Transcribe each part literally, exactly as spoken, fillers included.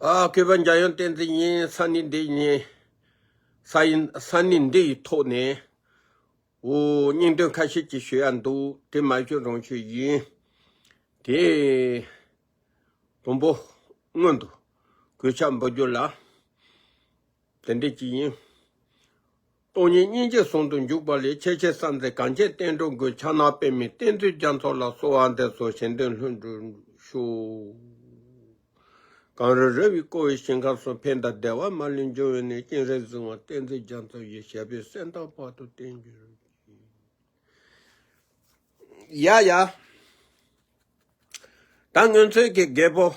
ཨ། གུས་པ་འཇམ་དབྱངས་བསྟན་འཛིན་ཡིན། ས་གནས་འདི་ནས། ས་ཡིན། ས་གནས་འདི་ཡི་ཐོག་ནས། འོ། སྙིང་དོན་ཁ་ཤས་ཅིག་ཞུ་ཡ་འདུག་དེ་མ་ཞུ་རང་ཞུ་ཡིན། དེ། དང་པོ། སྔོན་དུ། གུས་ཕྱག་འབུལ་རྒྱུ་ལ། དེ་འདྲ་ཅིག་ཡིན། སྟོང་ཉིད་སྙིང་རྗེ་ཟུང་དུ་འཇུག་པ་ལས། ཆེས་ཆེར་གསལ་མཛད་གངས་ཅན་བསྟན་འགྲོའི་མགོན། ཕྱག་ན་པདྨོ་བསྟན་འཛིན་རྒྱ་མཚོ་ལ། གསོལ་བ་འདེབས་སོ་བཞེད་དོན་ལྷུན་གྲུབ་ཤོག་གངས་རི་ར་བས་བསྐོར་བའི་ཞིང་ཁམས་སུ། ཕན་དང་བདེ་བ་མ་ལུས་འབྱུང་བའི་གནས། སྤྱན་རས་གཟིགས་དབང་བསྟན་འཛིན་རྒྱ་མཚོ་ཡི། ཞབས་པད་སྲིད་མཐའི་བར་དུ་བརྟན་གྱུར་ཅིག་ཡ་ཡ། ད་སྔོན་ཚོད་ཀྱི་རྒད་པོ།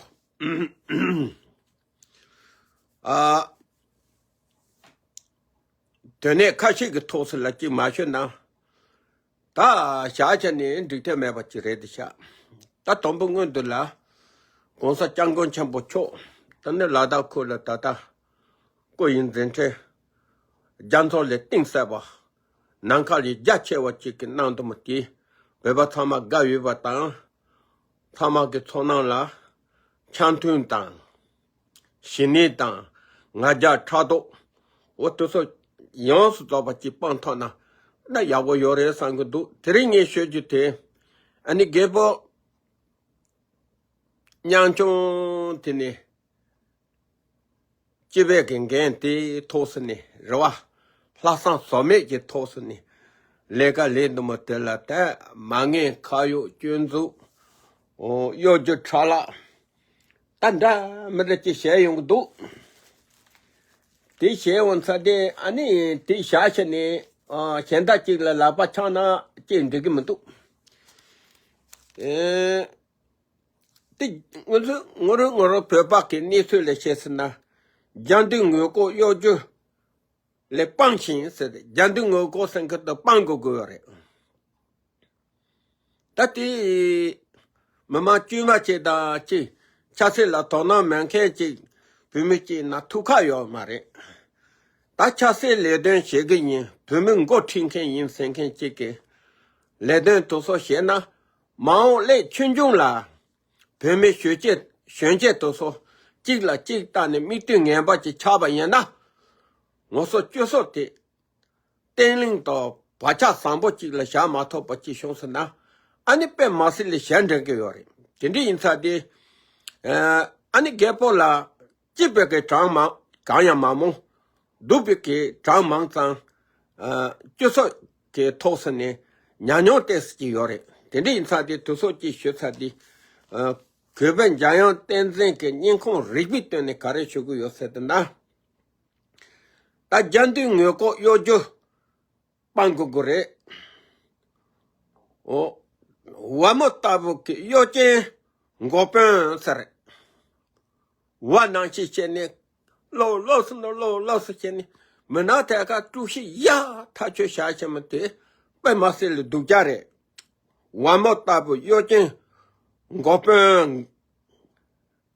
ཨ། དོན་གནད་ཁ་ཤས་ཀྱི་ཐོག་སུ་ལ་གཅིག་མ་ཤོད་ན། ད་བཞག་བྱས་ནས་འགྲིག་ཐབས་མེད་པ་ཅིག་རེད་དེ་ཤག་ད་དང་པོ་སྔོན་དུ་ལ། ༸གོང་ས་༸སྐྱབས་མགོན་ཆེན་པོ་མཆོག་ད་ནི་ལ་དྭགས་ཁུལ་ལ་ད་ལྟ། སྐུ་ཡི་མཛད་འཕྲིན། རྒྱ་མཚོ་ལས་གཏིང་ཟབ་པ། ནམ་མཁའ་ལས་རྒྱ་ཆེ་བ་ཅིག་གི་གནང་འདུག་མོ་དེ། བོད་པ་ཚང་མ་དགའ་ཡོད་པ་དང་། ཚང་མ་གི་ཚོར་སྣང་ལ། འཆམ་མཐུན་དང་། ཞི་གནས་དང་། ང་རྒྱལ་ཕྲག་དོག་འོ་དེ་ཚོ་ཡོངས་སུ་རྫོགས་པ་ཅིག་སྤང་ཐུབ་ན། ད་ཡག་པོ་ཡོད་རེད་བསམ་གི་འདུག་དེ་རིང་ངས་ཤོད་རྒྱུ་དེ། ཨ་ནི་རྒད་པོ། ཉམ་ཆུང་དེ་ནི། སྤྱི་པའི་གི་འགན་དེའི་ཐོག་སུ་ནི་རེ་བ། ལྷག་བསམ་ཟོལ་མེད་ཀྱི་ཐོག་སུ་ནི། ལས་ཀ་ལས་འདུག་མོ་དེ་ལ་ད་མ་ངན་ཁ་གཡོག་སྐྱོན་འཛུགས། འོ། གཡོ་སྒྱུ་ཁྲ་ལག་ད་འདྲ་མི་འདྲ་ཅིག་བྱས་ཡོང་གི་འདུག་དེ་བྱས་འོང་ཚ་དེ་ཨ་ནི་དེ་བཞག་བྱས་ནས། ཨ། གཞན་དག་ཅིག་ལ་ལག་པ་འཆང་ན་ཅིག་འགྲིག་གི་མི་འདུག་ཨེ། དེ་ང་ཚོ་ང་རང་ང་རང་བོད་པ་གི་གནས་ཚུལ་ལ་བཤད་ཟེར་ན། རྒྱ་མདུན་ངོས་ལྐོག་གཡོ་སྒྱུ་ལས་སྤང་ཞིང་ཟེར་ཏེ། རྒྱ་མདུན་ངོས་ལྐོག་ཟེར་མཁན་དེ་སྤང་དགོས་དགོས་པ་རེད། ད་དེ་མི་མང་དཀྱུས་མ་ཅིག་དང་ཅིག་ཆབ་སྲིད་ལ་དོ་སྣང་མེད་མཁན་ཅིག་བོད་མི་ཅིག་ན་ཐུགས་ཁག་ཡོད་མ་རེད། ད་ཆབ་སྲིད་ལས་དོན་བྱེད་ཀྱི་ཡིན། བོད་མི་མགོ་ཁྲིད་མཁན་ཡིན་ཟེར་མཁན་ཅིག་གིས་ལས་དོན་དེ་ཚོ་བྱས་ན། མ་འོངས་སླད་ཆོས་འབྱུང་ལ། བོད་མི་གཞོན་སྐྱེས་གཞོན་སྐྱེས་དེ་ཚོ་གཅིག་ལ་གཅིག་བལྟས་ནས་མིག་ལྟོས་ངན་པ་ཅིག་ཆགས་པ་ཡིན་ན། ང་ཚོ་སྤྱི་ཚོགས་དེ་བརྟན་ལྷིང་དང་བག་ཆགས་བཟང་པོ་ཅིག་ལ་བཞག་མ་ཐུབ་པ་ཅིག་བྱུང་སོང་ན། ཨ་ནི་དཔེ་མ་སྲིད་ལས་ཞེ་དྲག་གི་ཡོད་རེད། དེ་འདྲ་ཡིན་ཙང་དེ། ཨ་ནི་རྒད་པོ་ལ་སྐྱིད་པའི་གི་གྲངས་མང་གང་ཡང་མང་མོ། སྡུག་པའི་གི་གྲངས་མང་ཙང་། ཨ། སྤྱི་ཚོགས་ཀྱི་ཐོག་སུ་ནས་ཉམས་མྱོང་ཏོག་ཙམ་ཅིག་ཡོད་རེད། དེ་འདྲ་ཡིན་ཙང་དེ་དུས་ཚོད་ཅིག་ཞུ་ཚར་དུས། ཨ། གུས་པ་འཇམ་དབྱངས་བསྟན་འཛིན་གྱི་སྙིང་ཁོང་རུས་པའི་གཏིང་ནས་ག་རེ་ཞུ་གི་ཡོད་ཟེར་དུས་ན། ད་རྒྱ་མདུན་ངོས་ལྐོག་གཡོ་སྒྱུ་སྤང་དགོས་ཀྱི་རེད། འོ། བ་མོ་ལྟ་བུ་གི་གཡོ་ཅན་མགོ་དཔོན་ཟེར། བ་ནང་བཞིན་བྱས་ནས། ལོག་ལོག་སུ་ནོ་ལོག་ལོག་སུ་བྱས་ནས། མི་ནག་ཐད་ཀར་དཀྲུག་ཤིང་ཡག་ཐག་ཆོད་བྱ་ཆེན་མོ་དེ་དཔེ་མ་སྲིད་ལ་སྡུག་ཅག་རེད། བ་མོ་ལྟ་བུ་གཡོ་ཅན་མགོ་དཔོན།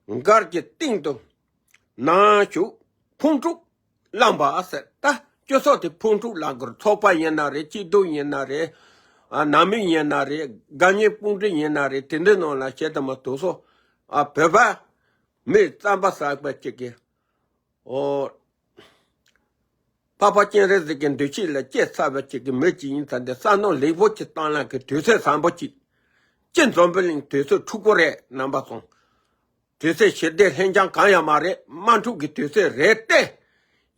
མགར་གྱི་སྟེང་དུ་ནང་ཞུགས་ཕུང་དཀྲུག་བསླངས་པ་ཟེར། ད་སྤྱི་ཚོགས་དེ་ཕུང་དཀྲུག་བསླངས་དགོས། ཚོགས་པ་ཡིན་ན་རེད། སྐྱིད་སྡུག་ཡིན་ན་རེད། ཨ། ནང་མི་ཡིན་ན་རེད། དགའ་ཉེ་སྤུན་འདྲེས་ཡིན་ན་རེད། དེ་འདྲའི་ནང་ལ་བྱེད་དུ་མ་ཐུབ་སོ། ཨ། བོད་པ་མི་རྩམ་པ་ཟ་བ་ཅིག་གིས། འོ། འཕགས་པ་སྤྱན་རས་གཟིགས་ཀྱི་འདུ་ཤེས་ལ་སྐྱེས་ཚར་བ་ཅིག་གི་མི་ཅིག་ཡིན་ཙང་དེ། བསམ་མནོ་ལེགས་པོ་ཅིག་བཏང་ན་གི་དུས་ཚོད་བཟང་པོ་ཅིག་ཅི། འཛམ་བུ་གླིང་དུས་ཚོད་འཁྲུག་པོ་རེད། རྣམ་པ་ཚོ། དུས་ཚོད་ཞི་བདེ་ལྷིང་འཇགས་གང་ཡང་མ་རེད། དམག་འཁྲུག་གི་དུས་ཚོད་རེད་དེ།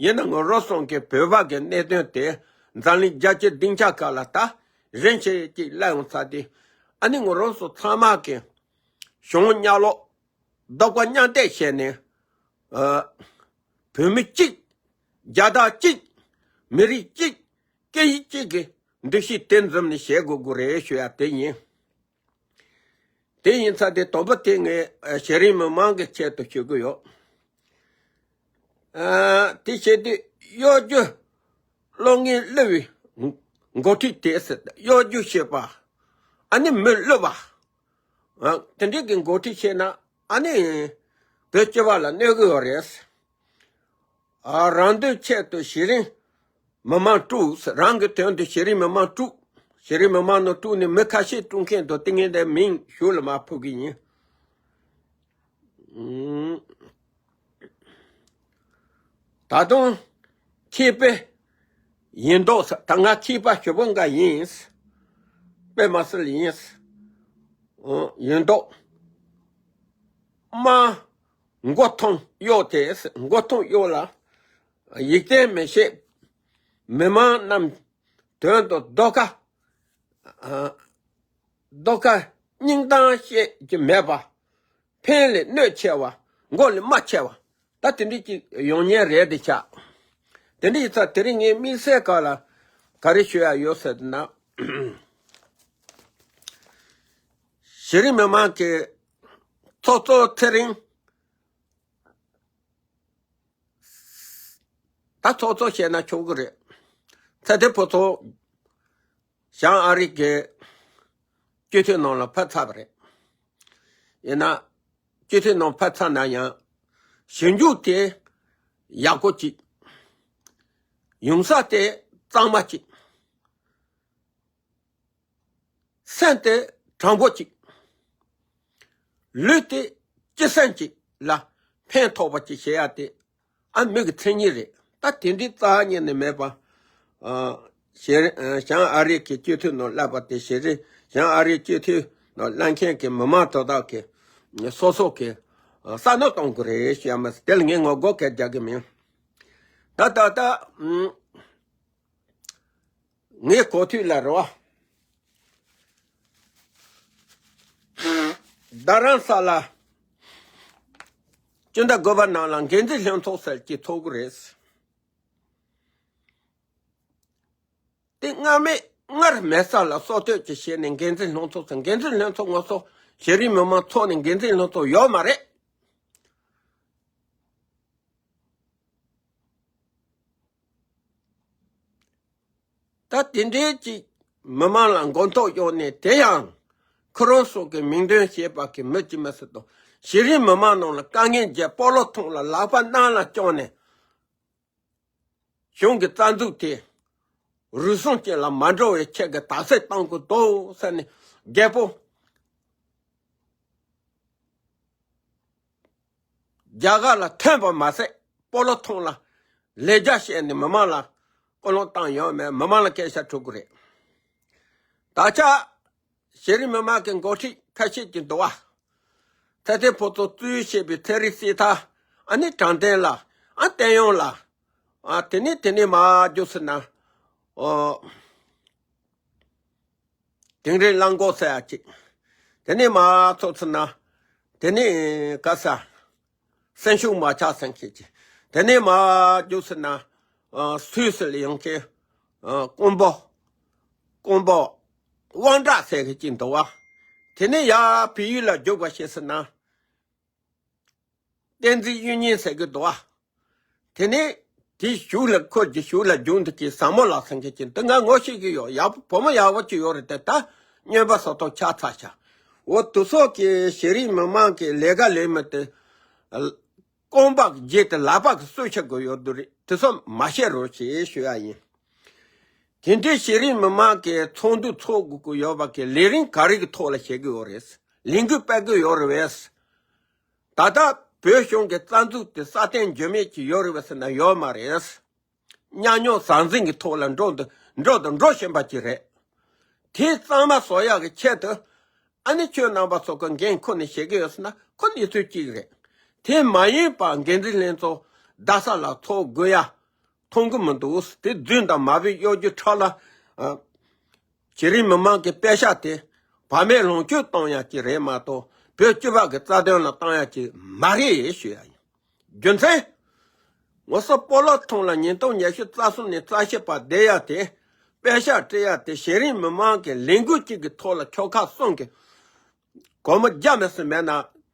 ཡིན་ན་ང་རང་ཚོ་གི་བོད་པ་གི་གནད་དོན་དེ་འཛམ་གླིང་རྒྱལ་སྤྱིའི་སྡིངས་ཆ་ཁག་ལ་ད་རིམ་བཞིན་ཅིག་སླེབས་ཡོང་ཚར་དུས། ཨ་ནི་ང་རང་ཚོ་ཚང་མ་གི་གཞུང་གཉའ་ལོག་ལྡོག་པ་མཉམ་འདེགས་བྱས་ནས། ཨ། བོད་མི་གཅིག་རྒྱལ་དར་གཅིག་མི་རིགས་གཅིག་སྐད་ཡིག་གཅིག་གི་འདུ་ཤེས་དེ་འཛིན་ནས་བྱེད་དགོས་དགོས་རེད་ཞུ་ཡ་དེ་ཡིན། དེ་ཡིན་ཙང་དེ་དང་པོ་དེ་ངས། ཨ། གཞི་རིམ་མི་མང་གི་ཆེད་དུ་ཞུ་གི་ཡོད། ཨ། དེ་བྱེད་དུས་གཡོ་སྒྱུ་སློང་མཁན་སླུ་བའི་འགོ་ཁྲིད་དེ་ཟེར། གཡོ་སྒྱུ་བྱེད་པ། ཨ་ནི་མི་སླུ་བ། ཨ། དེ་འདྲའི་གི་འགོ་ཁྲིད་བྱས་ན། ཨ་ནི་བོད་སྤྱི་པ་ལ་གནོད་གི་ཡོད་རེད། ཨ། རང་དོན་ཆེད་དུ་གཞི་རིམ་མི་མང་དཀྲུགས། རང་གི་དོན་དུ་གཞི་རིམ་མི་མང་དཀྲུགས། གཞི་རིམ་མི་མང་ནང་དཀྲུགས་ནས་མི་ཁ་ཤས་དཀྲུག་མཁན་དང་། དེ་ངས་འདི་མིང་ཞུ་ལ་མ་ཕུད་གི་ཡིན། ཨུམ། ད་དུང་མཁས་པ་ཡིན་མདོག་ཟེར། ད་ང་མཁས་པ་ཞེ་པོ་འགའ་ཡིན། དཔེ་མ་སྲིད་ཡིན། ཡིན་མདོག་མ། མགོ་ཐོམ་གཡོག་དེ། མགོ་ཐོམ་གཡོག་ལ་ཡིག་གཏམ་མི་བཤད། མི་མང་རྣམས་དོན་དུ་ལྡོག་ཁ། ལྡོག་ཁ་སྙིང་གཏམ་བཤད་ཀྱི་མེད་པ། ཕན་ལས་གནོད་ཆེ་བ། མགོ་ལས་རྨ་ཆེ་བ། ད་དེ་འདྲ་ཅིག་ཡོང་ཉེན་རེད་དེ་ཆགས། དེ་འདྲ་ཡིན་ཙང་དེ་རིང་ངའི་དམིགས་བསལ་སྐོར་ལ་ག་རེ་ཞུ་ཡ་ཡོད་ཟེར་ན། གཞི་རིམ་མི་མང་གི་ཚོགས་གཙོ་ཚེ་རིང་། ད་ཚོགས་གཙོ་བཤད་ན་ཆོག་གི་རེད། ཚེ་བརྟན་ཕུན་ཚོགས་བྱང་ཨ་རི་གི་སྤྱི་འཐུས་ནང་ལ་ཕེབས་ཚར་བ་རེད། ཡིན་ན་སྤྱི་འཐུས་ནང་ཕེབས་ཚར་ན་ཡང་ཞིབ་འཇུག་དེ་ཡག་པོ་གཅིག། ཡོང་ས་དེ་གཙང་མ་གཅིག། སེམས་དེ་དྲང་པོ་གཅིག། ལུས་དེ་སྤྱི་སེམས་གཅིག་ལ་ཕན་ཐོགས་པ་གཅིག་བྱེད་ཡ་དེ་ཨ་མི་གི་མཚན་ཉིད་རེད། ད་དེ་འདྲའི་རྩ་བ་ཉིད་ནས་མེད་པ། ཨ། ཞེ་ཨ། བྱང་ཨ་རི་གི་སྤྱི་འཐུས་ནང་སླེབས་པ་དེ་གཞི་རིམ་བྱང་ཨ་རི་སྤྱི་འཐུས་ནང་སླེབས་མཁན་གྱི་མི་མང་དོ་བདག་གི་སོ་སོ་གི་བསམ་བློ་གཏོང་དགོས་རེད་ཞུ་ཡ་མ་ཟད། དེ་ལ་ངས་ངོ་རྒོལ་གང་ཡང་རྒྱག་གི་མིན། ད་ད་ད་ངའི་གོ་ཐོས་ལ་རེད་བ། རྡ་རམ་ས་ལ་སྤྱི་ཟླ་དགུ་པ་ནང་ལ་འགན་འཛིན་ལྷན་ཚོགས་ཟེར་གྱི་ཚོགས་ཀྱི་རེད། དེ་སྔ་མེད་སྔར་མེད་ས་ལ་སྲོལ་གཏོད་ཀྱི་བྱས་ནས་འགན་འཛིན་ལྷན་ཚོགས་ཟེར། འགན་འཛིན་ལྷན་ཚོགས་ང་ཚོ་གཞི་རིམ་མི་མང་ཚོགས་ནས་འགན་འཛིན་ལྷན་ཚོགས་ཡོད་མ་རེད། ད་དེ་འདྲའི་ཅིག་མི་མང་ལ་མགོ་འཐོམ་གཡོག་ནས། དེ་ཡང་ཁོ་རང་ཚོ་གི་མིང་འདོན་བྱེད་པ་གི་མི་ཅི་མ་སྲིད་དང་། གཞི་རིམ་མི་མང་ནང་ལ་དཀའ་ངལ་འཇལ། སྤོ་ལོ་ཐོངས་ལ་ལག་པ་གནམ་ལ་བརྐྱངས་ནས། གཞུང་གི་རྩ་འཛུགས་དེ་རུལ་སུངས་ཅན་ལ་མ་འགྲོ་བའི་ཆེད་ཀྱི་དག་ཐེར་གཏོང་དགོས་འདུག་ཟེར་ནས། རྒྱལ་པོ་རྒྱ་གར་ལ་ཐོན་པ་མ་ཟད། སྤོ་ལོ་ཐོངས་ལ་ལས་རྒྱ་བཤད་ནས་མི་མང་ལ་ཀུན་སློང་བཏང་ཡོད་མེད་མི་མང་ལ་སྐད་ཆ་དྲི་དགོས་རེད། ད་ཆ་གཞི་རིམ་མི་མང་གི་འགོ་ཁྲིད་ཁ་ཤས་ཀྱིས་འདུག་བ། ཚེ་བརྟན་ཕུན་ཚོགས་གཙོས་བྱས་པའི་ཚན་རིག་སྲིད་ཐར། ཨ་ནི་དྲང་བདེན་ལ། ཨ། བསྟན་ཡོངས་ལ། ཨ། དེ་ནས་དེ་ནས་མར་རྒྱུགས་ཟེར་ན། ཨོ། དིང་རི་གླང་མགོ་ཟེར་ཡ་གཅིག། དེ་ནས་མར་ཚུར་ཟེར་ན། དེ་ནས་ག་ས། སེང་ཤུགས་མ་ཆགས་ཟེར་མཁན་གཅིག། དེ་ནས་མར་རྒྱུགས་ཟེར་ན། ཨ། སུད་སི་ལ་ཡོང་མཁན། ཨ། ཀོང་པོ། ཀོང་པོ་དབང་གྲགས་ཟེར་མཁན་གཅིག་འདུག་བ། དེ་ནས་ཡར་བལ་ཡུལ་ལ་རྒྱུགས་པ་ཞིག་ཟེར་ན། བསྟན་འཛིན་གཡུ་སྙིང་ཟེར་གྱི་འདུག་བ། དེ་ནས་དེའི་གཞུག་ལ། ཁོ་གི་གཞུག་ལ་རྒྱུགས་འདུག་གི་བཟང་མོ་ལགས་ཟེར་མཁན་གཅིག་འདུག། ང་ངོ་ཤེས་ཀྱི་ཡོད། ཡག་པོ། བུ་མོ་ཡག་པོ་ཅིག་ཡོད་རེད་དེ། ད་སྨྱོན་པ་བཟོ་ཐོག་ཆགས་ཚར་ཤག། འོ། དེ་ཚོ་གི་གཞི་རིམ་མི་མང་གི་ལས་ཀ་ལས་མི་དེ། རྐང་པ་གི་རྗེས་དེ་ལག་པ་གིས་གསོ་བྱེད་དགོས་ཡོད་དེ་རེད། དེ་ཚོ་མ་བཤད་རོགས་ཞེས་ཞུ་ཡ་ཡིན། དེ་འདྲའི་གཞི་རིམ་མི་མང་གི་ཚོགས་འདུ་ཚོགས་དགོས་ཀྱི་ཡོད་པ་གི་ལས་རིམ་ག་རེ་གི་ཐོག་ལ་བྱེད་ཀྱི་ཡོད་རེད། ལས་འགུལ་སྤེལ་གྱི་ཡོད་རེད་པས། ད་ལྟ་བོད་གཞུང་གི་རྩ་འཛུགས་དེ་སྲ་བརྟན་འགྱུར་མེད་ཅིག་ཡོད་རེད་པས་ཟེར་ན་ཡོད་མ་རེད། ཉམས་མྱོང་ཟང་ཟིང་གི་ཐོག་ལ་འགྲོ་དང་འགྲོ་དང་འགྲོ་བཞིན་པ་ཅིག་རེད། དེ་གཙང་མ་བཟོ་ཡག་གི་ཆེད་དུ། ཨ་ནི་ཁྱོད་རྣམ་པ་ཚོ་གི་འགན་ཁུར་ནས་བྱེད་ཀྱི་ཡོད་ཟེར་ན། ཁོ་གནས་ཚུལ་གཅིག་རེད། དེ་མ་ཡིན་པ་འགན་འཛིན་ལྷན་ཚོགས་རྡ་ས་ལ་ཚོགས་དགོས་ཡ་མཐོང་གི་མི་འདུག། དེ་རྫུན་དང་མ་བུའི་གཡོ་སྒྱུ་ཁྲག་ལ། ཨ། གཞི་རིམ་མི་མང་གི་པད་ཤག་དེ་བག་མེད་ལོངས་སྤྱོད་གཏོང་ཡག་ཅིག་རེད་མ་གཏོགས། བོད་སྤྱི་པ་གི་རྩ་དོན་ལ་གཏོང་ཡག་ཅིག་མ་རེད་ཞུ་ཡ་ཡིན། རྒྱུ་མཚན། ང་ཚོ་སྤོ་ལོ་ཐོངས་ལ་ཉིས་སྟོང་ཉི་ཤུ་རྩ་གསུམ་ནས་རྩ་བཞི་བར་བསྡད་ཡ་དེ། པད་ཤག་སྤྲད་ཡ་དེ་གཞི་རིམ་མི་མང་གི་ལས་འགུལ་གཅིག་གི་ཐོག་ལ་ཆོལ་ཁ་གསུམ་གི་སྒོར་མོ་བརྒྱ་མི་སེར་མེད་ན་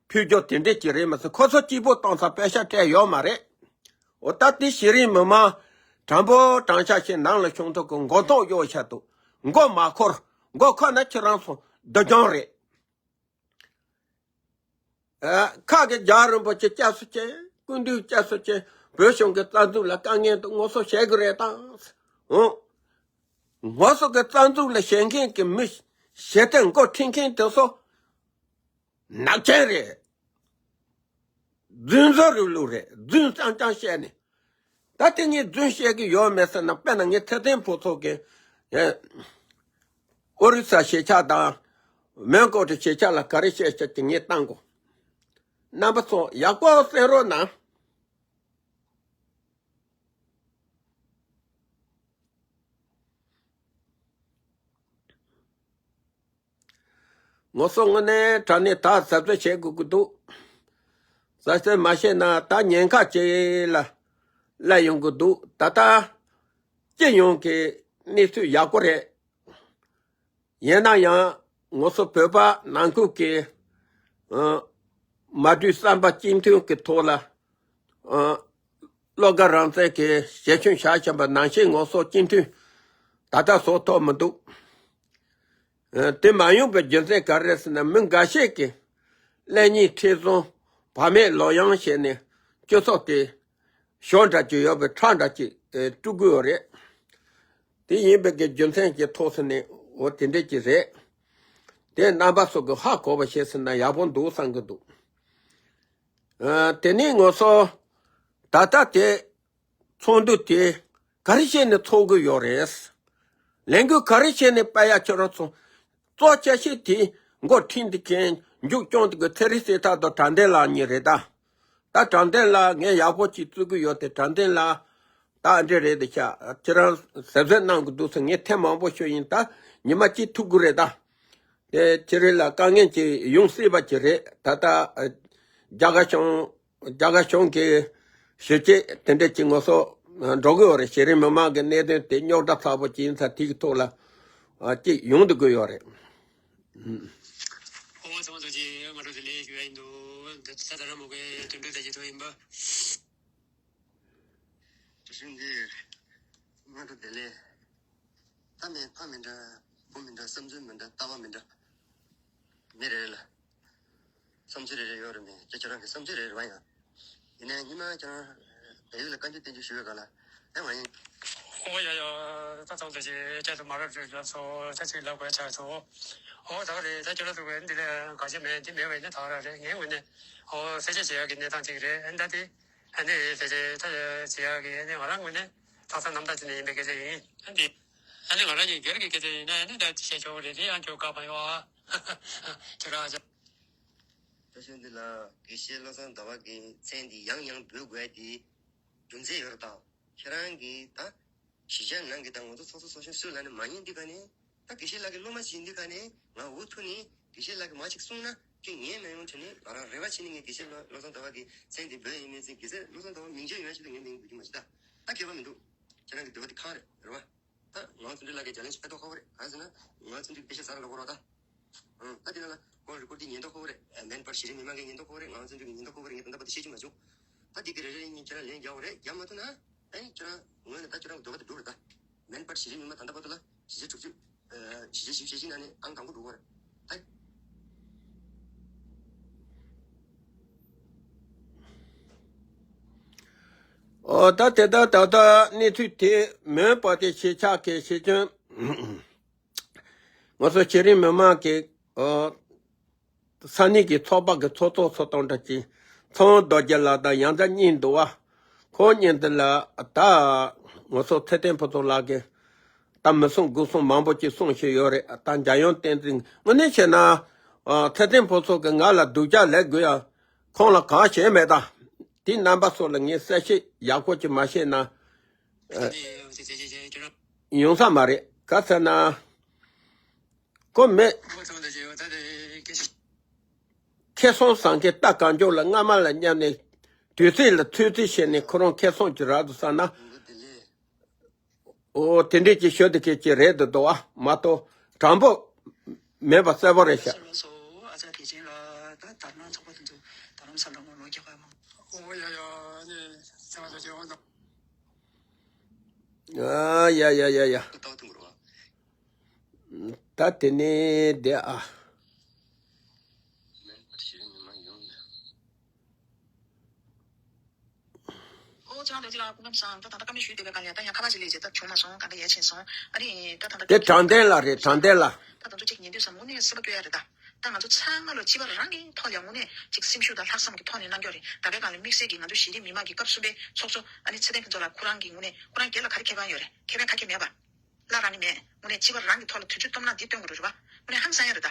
ཕུལ་རྒྱུ་དེ་འདྲས་ཅིག་རེད་མ་ཟད། ཁོ་ཚོ་གཅིག་པོ་བཏང་ཚར། པད་ཤག་སྤྲད་ཡོད་མ་རེད། འོ། ད་དེ་གཞི་རིམ་མི་མང་དྲང་པོ་དྲང་བཞག་བྱས་ནང་ལ་བྱུང་ཐོག་གི་མགོ་འཐོམ་གཡོག་བྱས་འདུག། མགོ་མ་འཁོར། མགོ་འཁོར་ན་ཁྱེད་རང་ཚོ་སྡུག་གྱོང་རེད། ཨ། ཁ་གི་རྒྱལ་བ་རིན་པོ་ཆེ་སྐྱབས་སུ་མཆི། སྐུ་མདུན་སྐྱབས་སུ་མཆི། བོད་གཞུང་གི་རྩ་འཛུགས་ལ་དཀའ་ངལ་འདུག། ངོ་སོ་བྱེད་དགོས་རེད་དང་། འོ། ངོ་སོ་གི་རྩ་འཛུགས་ལ་བྱེད་མཁན་གྱི་མི། ཞེ་ཏན་མགོ་ཁྲིད་མཁན་དེ་ཚོ་ནག་ཅན་རེད། རྫུན་བཟོ་རུ་ལུག་རེད། རྫུན་རྐྱང་རྐྱང་བཤད་ནས། ད་དེ་ངས་རྫུན་བཤད་ཀྱི་ཡོད་མེད་ཟེར་ན། དཔེར་ན་ངས་ཚེ་བརྟན་ཕུན་ཚོགས་ཀྱི་ཨོ་རི་ས་གཞིས་ཆགས་དང་མོན་གྷོ་གི་གཞིས་ཆགས་ལ་ག་རེ་བཤད་བཤད་ཀྱི་ངས་བཏང་གོ། རྣམ་པ་ཚོ་ཡག་པོ་གསན་རོགས་གནང་། ངོ་སོ་དངོས་གནས་དྲང་གནས་ད་གཟབ་གཟབ་བྱེད་དགོས་ཀྱི་འདུག། གཟབ་གཟབ་མ་བྱས་ན་ད་ཉེན་ཁ་ཅིག་ལ་སླེབས་ཡོང་གི་འདུག། ད་ལྟ་སྤྱི་ཡོངས་ཀྱི་གནས་ཚུལ་ཡག་པོ་རེད། ཡིན་ན་ཡང་ངོ་སོ་བོད་པ་ནང་ཁུལ་གྱི་ཨ་མ་གྲོས་བསམ་པ་གཅིག་མཐུན་གྱི་ཐོག་ལ་ཨ་བློ་དགའ་རང་བཙན་གྱི་ཞལ་ཆུང་བཞག་བཞིན་པ་ནང་བཞིན་ངོ་སོ་གཅིག་མཐུན་ད་ལྟ་བཟོ་ཐུབ་མི་འདུག། ཨ་དེ་མ་ཡོང་པའི་རྒྱུ་མཚན་ག་རེ་རེད་ཟེར་ན། མི་འགའ་ཤས་ཀྱིས་ཀླད་རྙིང་མཁྲེགས་བཟུང་བག་མེད་ལོག་གཡེམ་བྱས་ནས་སྤྱི་ཚོགས་དེ་ཞོར་འདྲ་ཅིག་ཡོད་པའི་ཁྲག་འདྲ་ཅིག་ཨེ་དཀྲུག་གི་ཡོད་རེད། དེ་ཡིན་པའི་གི་རྒྱུ་མཚན་གྱི་ཐོག་ནས་འོ་དེ་འདྲས་ཅིག་རེད། དེ་རྣམ་པ་ཚོ་གི་ཧ་གོ་བ་བྱས་ཟིན་ན་ཡག་པོ་འདུག་བསམ་གི་འདུག། ཨ་དེ་ནས་ངོ་སོ་ད་ལྟ་དེ་ཚོགས་འདུ་དེ་ག་རེ་བྱས་ནས་ཚོགས་གི་ཡོད་རེད། ལས་འགུལ་ག་རེ་བྱས་ནས་སྤེལ་ཡ། ཁྱོད་རང་ཚོ་གཙོ་ཆེ་ཤོས་དེ་འགོ་ཁྲིད་འདི་མཁན་མཇུག་སྐྱོང་འདི་གི་ཚེ་རིང་སྲས་ཐར་དང་དྲང་བདེན་ལགས་གཉིས་རེད་ད། ད་དྲང་བདེན་ལགས་ངས་ཡག་པོ་ཅིག་བརྩི་གི་ཡོད་དེ། དྲང་བདེན་ལགས་ད་འདྲ་རེད་དེ་ཤག། ཁྱེད་རང་གཟབ་གཟབ་གནང་གི་འདུག་ཟེར། ངས་ཐེངས་མང་པོ་ཞུས་ཡིན། ད་ཉི་མ་གཅིག་ཐུག་གི་རེད་ད། དེ་ཁྱེད་རང་ལ་དཀའ་ངལ་ཅིག་ཡོང་སྲིད་པ་ཅིག་རེད། ད་ལྟ་ཨ་རྒྱ་གར་གཞུང་རྒྱ་གར་གཞུང་གི་ཞུ་བྱེད་དེ་འདྲ་ཅིག་ངོ་སོ་འགྲོ་གི་ཡོད་རེད། གཞི་རིམ་མི་མང་གི་གནད་དོན་དེ་རྙོག་དྲ་ཚ་པོ་ཅིག་ཡིན་ཙང་། དེ་གི་ཐོག་ལ་ཨ་ཅིག་ཡོང་སྡོད་ཀྱི་ཡོད་རེད། ཨོ་ཚང་མ་ཐུགས་རྗེ་ཆེ། སྔ་དྲོ་བདེ་ལེགས་ཞུ་ཡ་ཡིན་འདུག། འདི་ད་ད་ར་མོ་གའི་དོན་གྲུབ་བདེ་སྐྱིད་ཐུག་ཡིན་པ། དེ་བཞིན་འདི་སྔ་དྲོ་བདེ་ལེགས། ད་མེད་ཕ་མི་འདྲ། བུ་མི་འདྲ། བསམ་ཚུལ་མི་འདྲ། ལྟ་བ་མི་འདྲ། མི་རེ་རེ་ལ་བསམ་ཚུལ་རེ་རེ་ཡོད་རེད་མེད། ཁྱེད་ཁྱེད་རང་གི་བསམ་ཚུལ་རེ་རེ་བ་ཡང་། ཡིན་ནའི་ཉི་མ་ཁྱེད་རང་བལ་ཡུལ་ལ་བཀའ་འགྱུར་བསྟན་འགྱུར་ཞུ་བའི་སྒང་ལ་ཨེ་མ་ཡིན། ཨོ་ཡ་ཡ། ད་ཚང་ཚོ་ཞེས་བཅད་དུ་མ་རབས་རིགས་ལ་སོ་ཆ་ཚིག་ལབ་དགོས་ཆགས་སོ། ཨོ་ད་ག་རེད། ད་ཁྱོད་རང་ཚོ་གི་འདི་ལས་ག་ཅི་མེད། འདི་མེད་བས་ནི་ད་ག་རང་རེད། ངའི་ངོས་ནས་ཨོ་གསལ་བཤད་བྱེད་ཡག་གི་གནས་སྟངས་ཅིག་རེད། ཨ་ནི་ད་དེ་ཨ་ནི་གསལ་བཤད་ད་བྱེད་ཡག་གི་ཨ་ནི་ང་རང་ངོས་ནས་ལྷག་བསམ་རྣམ་དག་ཅིག་ནས་ཡིན་པའི་སྐད་ཆ་ཡིན། ཨ་འདི་ཨ་ནི་ང་རང་གི་སྒེར་གྱི་སྐད་ཆ་ཡིན་ན་ཨ་ནི་ད་བཤད་ཆོག་གི་རེད། དེ་ཡང་ཁྱོད་བཀག་པ་ཡོད་ཨ། ཁྱོད་རང་ཨ་ཅག། ད་ཤོད་འདི་ལ་དགེ་བཤེས་བློ་བཟང་ཟླ་བ་གི་མཚན་འདི་ཡང་ཡང་འབོད་དགོས་དེ་རྒྱུ་མཚན་ཡོད་རེད་ད། ཁྱེད་རང་གིས་ད་གཞིས་ཆགས་ནང་གི་ད་ང་ཚོ་ཚོགས་གཙོ་ཚོགས་གཞོན་སུ་ལ་ནི་མ་ཉན་འདི་ག་ནས། ད་དགེ་བཤེས་ལགས་ཀྱི་སློབ་མ་ཞིག་འདི་ག་ནས་ང་འུ་ཐུག་ནས་དགེ་བཤེས་ལགས་ཀྱིས་མ་ཅིག་གསུངས་ན་ཁྱོད་ཉན་མ་ཡོང་དྲན་ནས། ང་རང་རེ་བ་བྱས་ནས་ངས་དགེ་བཤེས་བློ་བློ་བཟང་ཟླ་བ་གི་མཚན་འདི་འབོད་ཡིན་མིན་ཟེར། དགེ་བཤེས་བློ་བཟང་ཟླ་བ་མིང་ཆད་ཡོད་ན་ཆེད་དུ་ངས་མིང་འབོད་རྒྱུ་མ་བྱེད་ད། ད་ཁྱད་པར་མི་འདུག། ཁྱེད་རང་གི་འདོད་པ་འདི་ཁག་རེད། རེད་བ། ད་ང་བཙུན་གྲོལ་ལགས་ཀྱིས་ཅ་ལེན་ཇི་ཕེབས་མདོག་ཁ་པོ་རེད། གང་ཟེར་ན་ང་བཙུན་གྲོལ་གྱི་དཔེ་ཆ་ཟ་ར་ལོག་གོ་རོགས་ད། ཨང་། ད་དེ་ལ་ལ་ཁོང་རི་པོར་ཊི་འདི་ཉན་མདོག་ཁ་པོ་རེད། མེན་པར་གཞི་རིམ་མི་མང་གིས་ཉན་མདོག་ཁ་པོ་རེད། ང་བཙུན་གྲོལ་གྱིས་ཉན་མདོག་ཁ་པོ་རེད། ངས་ད་ལྟ་བར་དུ་བཤད་རྒྱུ་མ་བྱུང་། ད་འདི་གི་རེ་རེ་གཉིས་ཁྱེད་རང་ལན་རྒྱག་དགོས་རེད། རྒྱག་མ་ཐུབ་ན་ཨ་ནི་ཁྱེད་རང་ངོས་ནས་ད་ཁྱེད་རང་གི་འདོད་པ་དེ་འགྲུབ་རེད་ད། མེན་པར་གཞི་རིམ་མི་མང་ད་ལྟ་བར་དུ་ལ་བཞི་བཅུ་དྲུག་ཅུ། ཨ་བཞི་བཅུ་ཞེ་བཞི་ནང་ནས་ཨང་དང་པོ་འགྲོ་གི་རེད་ད། ཨོ་ད་དེ་ད་ད་ད་གནས་ཚུལ་དེ་མོན་པ་དེ་གཞིས་ཆགས་ཀྱི་གཞིས་ཁྱོན། ང་ཚོ་གཞི་རིམ་མི་མང་གི་ཨོ་ས་གནས་ཀྱི་ཚོགས་པ་གི་ཚོགས་གཙོ་ཚོགས་གཙོ་འདྲ་ཅིག་ཚེ་དབང་རྡོ་རྗེ་ལགས་དང་ཡང་བསྐྱར་གཉིས་འདུག་བ། ཁོང་གཉིས་འདི་ལ་ད་ང་ཚོ་ཚེ་བརྟན་ཕུན་ཚོགས་ལགས་ཀྱིས་ད་མི་གསུང་དགུ་གསུང་མང་པོ་ཅིག་གསུང་བཞིན་ཡོད་རེད། ད་འཇམ་དབྱངས་བསྟན་འཛིན་དངོས་གནས་བྱས་ན་ཨ་ཚེ་བརྟན་ཕུན་ཚོགས་ཀྱིས་ང་ལ་སྡུག་ཅག་ལབ་དགོས་ཡ་ཁོང་ལ་གང་བྱས་མེད་ད། དེ་རྣམ་པ་ཚོ་ལ་ངས་གསལ་བཤད་ཡག་པོ་ཅིག་མ་བཤད་ན་ཡོང་ས་མ་རེད། ག་ཟེར་ན། ཁོ་མེད། ཁེ་སང་སང་གི་རྟ་གང་མགྱོགས་ལ་རྔ་མ་ལ་མཉམ་ནས་དུས་ཚོད་ལ་ཚོད་རྩིས་བྱས་ནས་ཁོ་རང་ཁེ་སང་ཅིག་རག་འདུག་བསམ་ན། ཨོ་དེ་འདྲས་ཀྱི་ཞོ་དེ་ཁེ་ཅིག་རེད་འདུག་འདུག་ཨ་མ་གཏོགས་དྲང་པོ་མེད་པ་གསལ་པོ་རེད་ཤག། ཨ་ཡ་ཡ་ཡ་ཡ། ད་དེ་ནས་བསྡད་ཨ། ཨོ་ཅང་དེ་ཅི་ལ་སྐུ་ཁམས་བཟང་། ད་ད་ལྟ་བཀའ་མོལ་ཞུས་བསྡད་པའི་སྒང་ལ་ད་ཡང་ཁ་པར་ཞིག་ལས་བྱེད་ཐབས་བྱུང་མ་སོང་། གང་ག་ཡལ་ཕྱིན་སོང་། ཨ་རི་ད་ད་ད་དེ་དྲང་བདེན་ལ་རེད། དྲང་བདེན་ལ། ད་ད་ཚོ་གཅིག་ཉན་དུས་སམ་དངོས་གནས་སེམས་པ་སྐྱོ་ཡ་རེད་ད། ད་ང་ཚོ་ཚང་མ་ལོ་སྤྱི་པ་རང་གི་ཐོག་ལ་དངོས་གནས་ཅིག་སེམས་ཤུགས་དང་ལྷག་བསམ་གྱི་ཐོག་ནས་གནང་རྒྱུ་རེད། ད་གའི་སྒང་ལ་དམིགས་བསལ་གྱིས་ང་ཚོ་གཞི་རིམ་མི་མང་གི་སྐབས་གསུམ་པའི་ཚོགས་གཙོ་ཨ་ནི་ཚེ་བརྟན་ཕུན་ཚོགས་ལགས་ཁོ་རང་གི་ངོས་ནས་ཁོ་རང་སྒེར་ལ་ག་རེ་ཁེ་ཕན་ཡོད་རེད། ཁེ་ཕན་ག་གེ་མེད་པ། བླ་རང་ནི་མེད། དངོས་གནས་སྤྱི་པ་རང་གི་ཐོག་ལ་དུས་ཚོད་སྟོང་ནང་འདི་སྟོན་དགོས་རེད་པ། དངོས་གནས་ཧང་སང་ཡ་རེད་ད།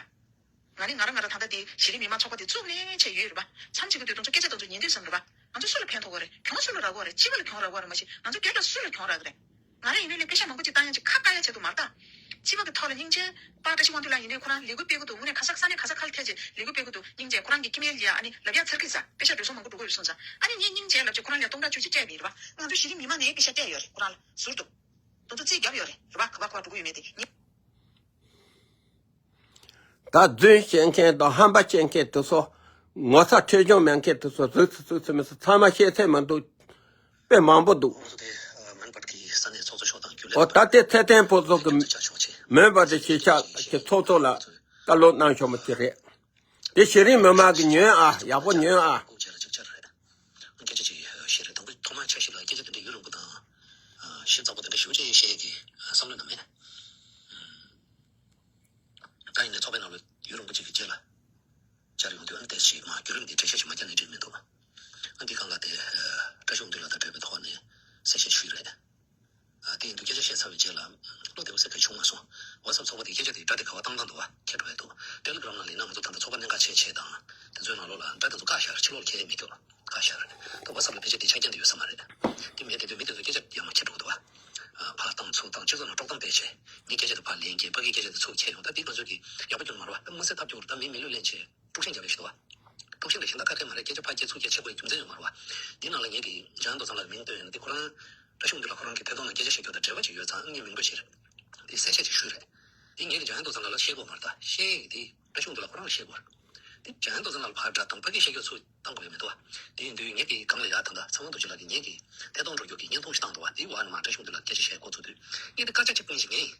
ང་ནི་ང་རང་ང་རང་ད་ལྟ་འདི་གཞི་རིམ་མི་མང་ཚོགས་པ་འདི་བཙུགས་ནས་བྱས་ཡོད་རེད་པ། མཚམས་གཅིག་གི་དུས་དུས་ཚོད་སྐད་ཆ་དེ་ཚོ་ཉན་དུས་བསམ་རེད་པ། ང་ཚོ་སུ་ལ་ཕན་ཐོགས་ཀྱི་རེད། གྱོང་སུ་ལ་རག་གི་རེད། སྤྱི་པ་ལ་གྱོང་རག་གི་རེད་མ་གཞི་ང་ཚོ་སྒེར་ལ་སུ་ལ་གྱོང་རག་གི་རེད། ང་རང་ཡིན་ནའི་ལས་པེ་ཤ་མང་པོ་ཅིག་བཏང་ཡ་ཅིག་ཁ་བཀག་ཡ་ཆེད་དུ་མ་རེད་ད། སྤྱི་པ་གི་ཐོག་ལ་སྙིང་རྗེ། པ་བཀྲ་ཤིས་དབང་འདུས་ལགས་ཡིན་ནའི་ཁོ་རང་ལས་འགུལ་སྤེལ་གི་འདུག་དངོས་གནས་ག་ས་ག་ས་ནས་ག་ས་ཁ་ལ་ཐད་ཅིག་ལས་འགུལ་སྤེལ་གི་འདུག་སྙིང་རྗེ། ཁོ་རང་གི་ཁྱིམ་ཡལ་ཡ་ཨ་ནི་ལབ་ཡ་ཚར་གི་ས་པེ་ཤ་འགྲོ་སོང་མང་པོ་འགྲོ་གི་ཡོད་སོང་ཙང་ཨ་ནི་ངས་སྙིང་རྗེ་ལབ་ཅིག་ཁོ་རང་ལ་སྟོང་ཕྲག་བཅུ་གཅིག་སྤྲད་པ་ཡིན་རེད་པ། ང་ཚོ་གཞི་རིམ་མི་མང་ནས་པེ་ཤ་སྤྲད་ཡོད་རེད། ཁོ་རང་ལ་ཟུར་དུ། དེ་ཚོ་རྩིས་རྒྱབ་ཡོད་རེད། རེད་པ། ག་པར་ག་པར་འགྲོ་གི་ཡོད་མེད་དེ་ངས། ད་རྫུན་བཤད་མཁན་དང་ཧམ་པ་བཤད་མཁན་དེ་ཚོ། ངོ་ཚ་ཁྲེལ་གཞུང་མེད་མཁན་དེ་ཚོ་ཟུག་ཚུགས་ཚུགས་ཚུགས་མི་ཚུགས་ཚང་མ་ཤེས་ཚད་མི་འདུག་དཔེ་མང་པོ་འདུག་ཨོ་ད་ལྟའི་ཚེ་བརྟན་ཕུན་ཚོགས་ཀྱི་མོན་པ་དེ་གཞིས་ཆགས་ཀྱི་ཚོགས་གཙོ་ལ་བཀའ་སློབ་གནང་ཆོག་མི་ཅིག་རེད། དེ་གཞི་རིམ་མི་མང་གི་ཉོན་ཨ། ཡག་པོ་ཉོན་ཨ། སྐད་ཆ་ཅིག་བཤད་རེད། དང་པོ་ཐོག་མར་ཆ་ཤས་ལ་སྐད་ཆ་དེ་འདྲ་ཡུན་རིང་པོ་དང་། ཞིབ་ཚགས་པོ་དེ་འདྲ་ཞུ་ཅེས་བཤད་ཀྱི་བསམ་བློ་ནང་མེད། ད་ཡིན་ནའི་ཚོགས་པའི་ནང་ལ་ཡུན་རིང་པོ་ཅིག་གི་རྗེས་ལ་བཅར་ཡོང་དུས་ཨ་ནི་ཏོག་ཙམ་མ་བརྒྱུད་རིམ་འདི་འགྲེལ་བཤད་ཞིག་མ་བརྒྱབ་ནས་འགྲིག་མི་འདུག་ཨ་འདི་སྒང་ལ་དེ་བཀྲ་ཤིས་དབང་འདུས་ལགས་དང་འབྲེལ་བའི་ཐོག་ནས་གསལ་བཤད་ཞུས་རེད། ཨ་དེ་ཡིན་དུས་སྐད་ཆ་བཤད་ཚར་བའི་རྗེས་ལ་བློ་བདེ་པོ་ཟེར་མཁན་བྱུང་མ་སོང་། WhatsApp་ཚོགས་པ་དེ་སྐད་ཆ་དེ་སྒྲ་དེ་ག་པར་བཏང་བཏང་འདུག་བ་ཁྱེད་འགྲོ་ཡ་འདུག Telegram་ནང་ལ་ཡིན་ན་ང་ཚོ་ད་ལྟ་ཚོགས་པ་གནད་འགག་ཆེ་ཆེ་དང་དེ་ཚོའི་ནང་ལོགས་ལ་སྒྲ་དེ་ཚོ་བཀག་བཞག་རེད། ཕྱི་ལོགས་ལ་འཁྱེར་ཡས་མེད་སྐྱོ། བཀག་བཞག་རེད། ད་WhatsApp་ལ་ཕལ་ཆེར་དེ་ཆ་རྐྱེན་དེ་ཡོད་ས་མ་རེད། དེ་མེད་དེ་དུས་མི་དེ་ཚོ་སྐད་ཆ་ཡར་མར་འཁྱེར་འགྲོ་གི་འདུག་བ། ཕར་བཏང་ཚུར་བཏང་སྤྱི་ཚོགས་ནང་དཀྲོག་གཏམ་སྤེལ་བྱས། ངའི་སྐད་ཆ་དེ་ཕར་ལེན་མཁན་ཕ་གིའི་སྐད་ཆ་དེ་ཚུར་འཁྱེར་ཡོང་། ད་དེ་ང་ཚོ་གི་ཡག་པོ་སྐྱོན་མ་རེད་བ། དམིགས་བསལ་ཐབས་སྐྱོ་རེད། ད་མི་མི་ལུས་ལེན་བྱས་དཀྲུག་ཤིང་རྒྱབ་ཡས་ཞིག་འདུག་བ། དཀྲུག་ཤིང་རེད་ཤིང་ད་ཁ་ཁ་མ་རེད། སྐད་ཆ་ཕར་འཁྱེར་ཚུར་འཁྱེར་བྱེད་དགོས་རྒྱུ་མཚན་ཡོད་མ་རེད་བ། དེའི་ནང་ལ་ངེད་ཀྱིས་འཇམ་དབྱངས་རྡོ་རྩེ་ལགས་ཀྱི་མིང་བཏོན་ཡོད་ན་དེ་ཁོ་རང་བཀྲ་ཤིས་དབང་འདུས་ལགས་ཁོ་རང་གི་ཐད་གཏོང་ནང་སྐད་ཆ་བཤད་རྒྱུ་དང་འབྲེལ་བ་ཅིག་ཡོད་ཙང་ངས་མིང་པོ་བྱས་རེད། དེ་གསལ་བཤད་ཅིག་ཞུས་རེད། དེ་ངེད་ཀྱིས་འཇམ་དབྱངས་རྡོ་རྩེ་ལགས་ལ་བཤད་དགོས་མ་རེད། ད་བཤད་ཡས་དེ་བཀྲ་ཤིས་དབང་འདུས་ལགས་ཁོ་རང་བཤད་དགོས་རེད། དེ་འཇམ་དབྱངས་རྡོ་རྩེ་ལགས་ལ་ཕར་སྒྲ་དང་ཕ་གིར་བཤད་རྒྱུ་ཚུར་བཏང་དགོས་ཡོད་མི་འདུག་བ། དེ་ཡིན་དུས་ངེད་ཀྱིས་སྒང་ལ་ཡར་ད་ལྟ་ཚེ་དབང་རྡོ་རྗེ་ལགས་ཀྱིས་ངེད་ཀྱི་ཐད་གཏོང་འགྲོ་རྒྱུ་གི་བརྙན་ཐུང་ཞིག་བཏང་འདུག་བ། དེའི་འོག་ནས་མར་བཀྲ་ཤིས་དབང་འདུས་ལགས་སྐད་ཆ་བཤད་འགོ་ཚུགས་དུས་ངས་དེ་སྐད་ཆ་གཅིག་པུ་ཞིག་ངས་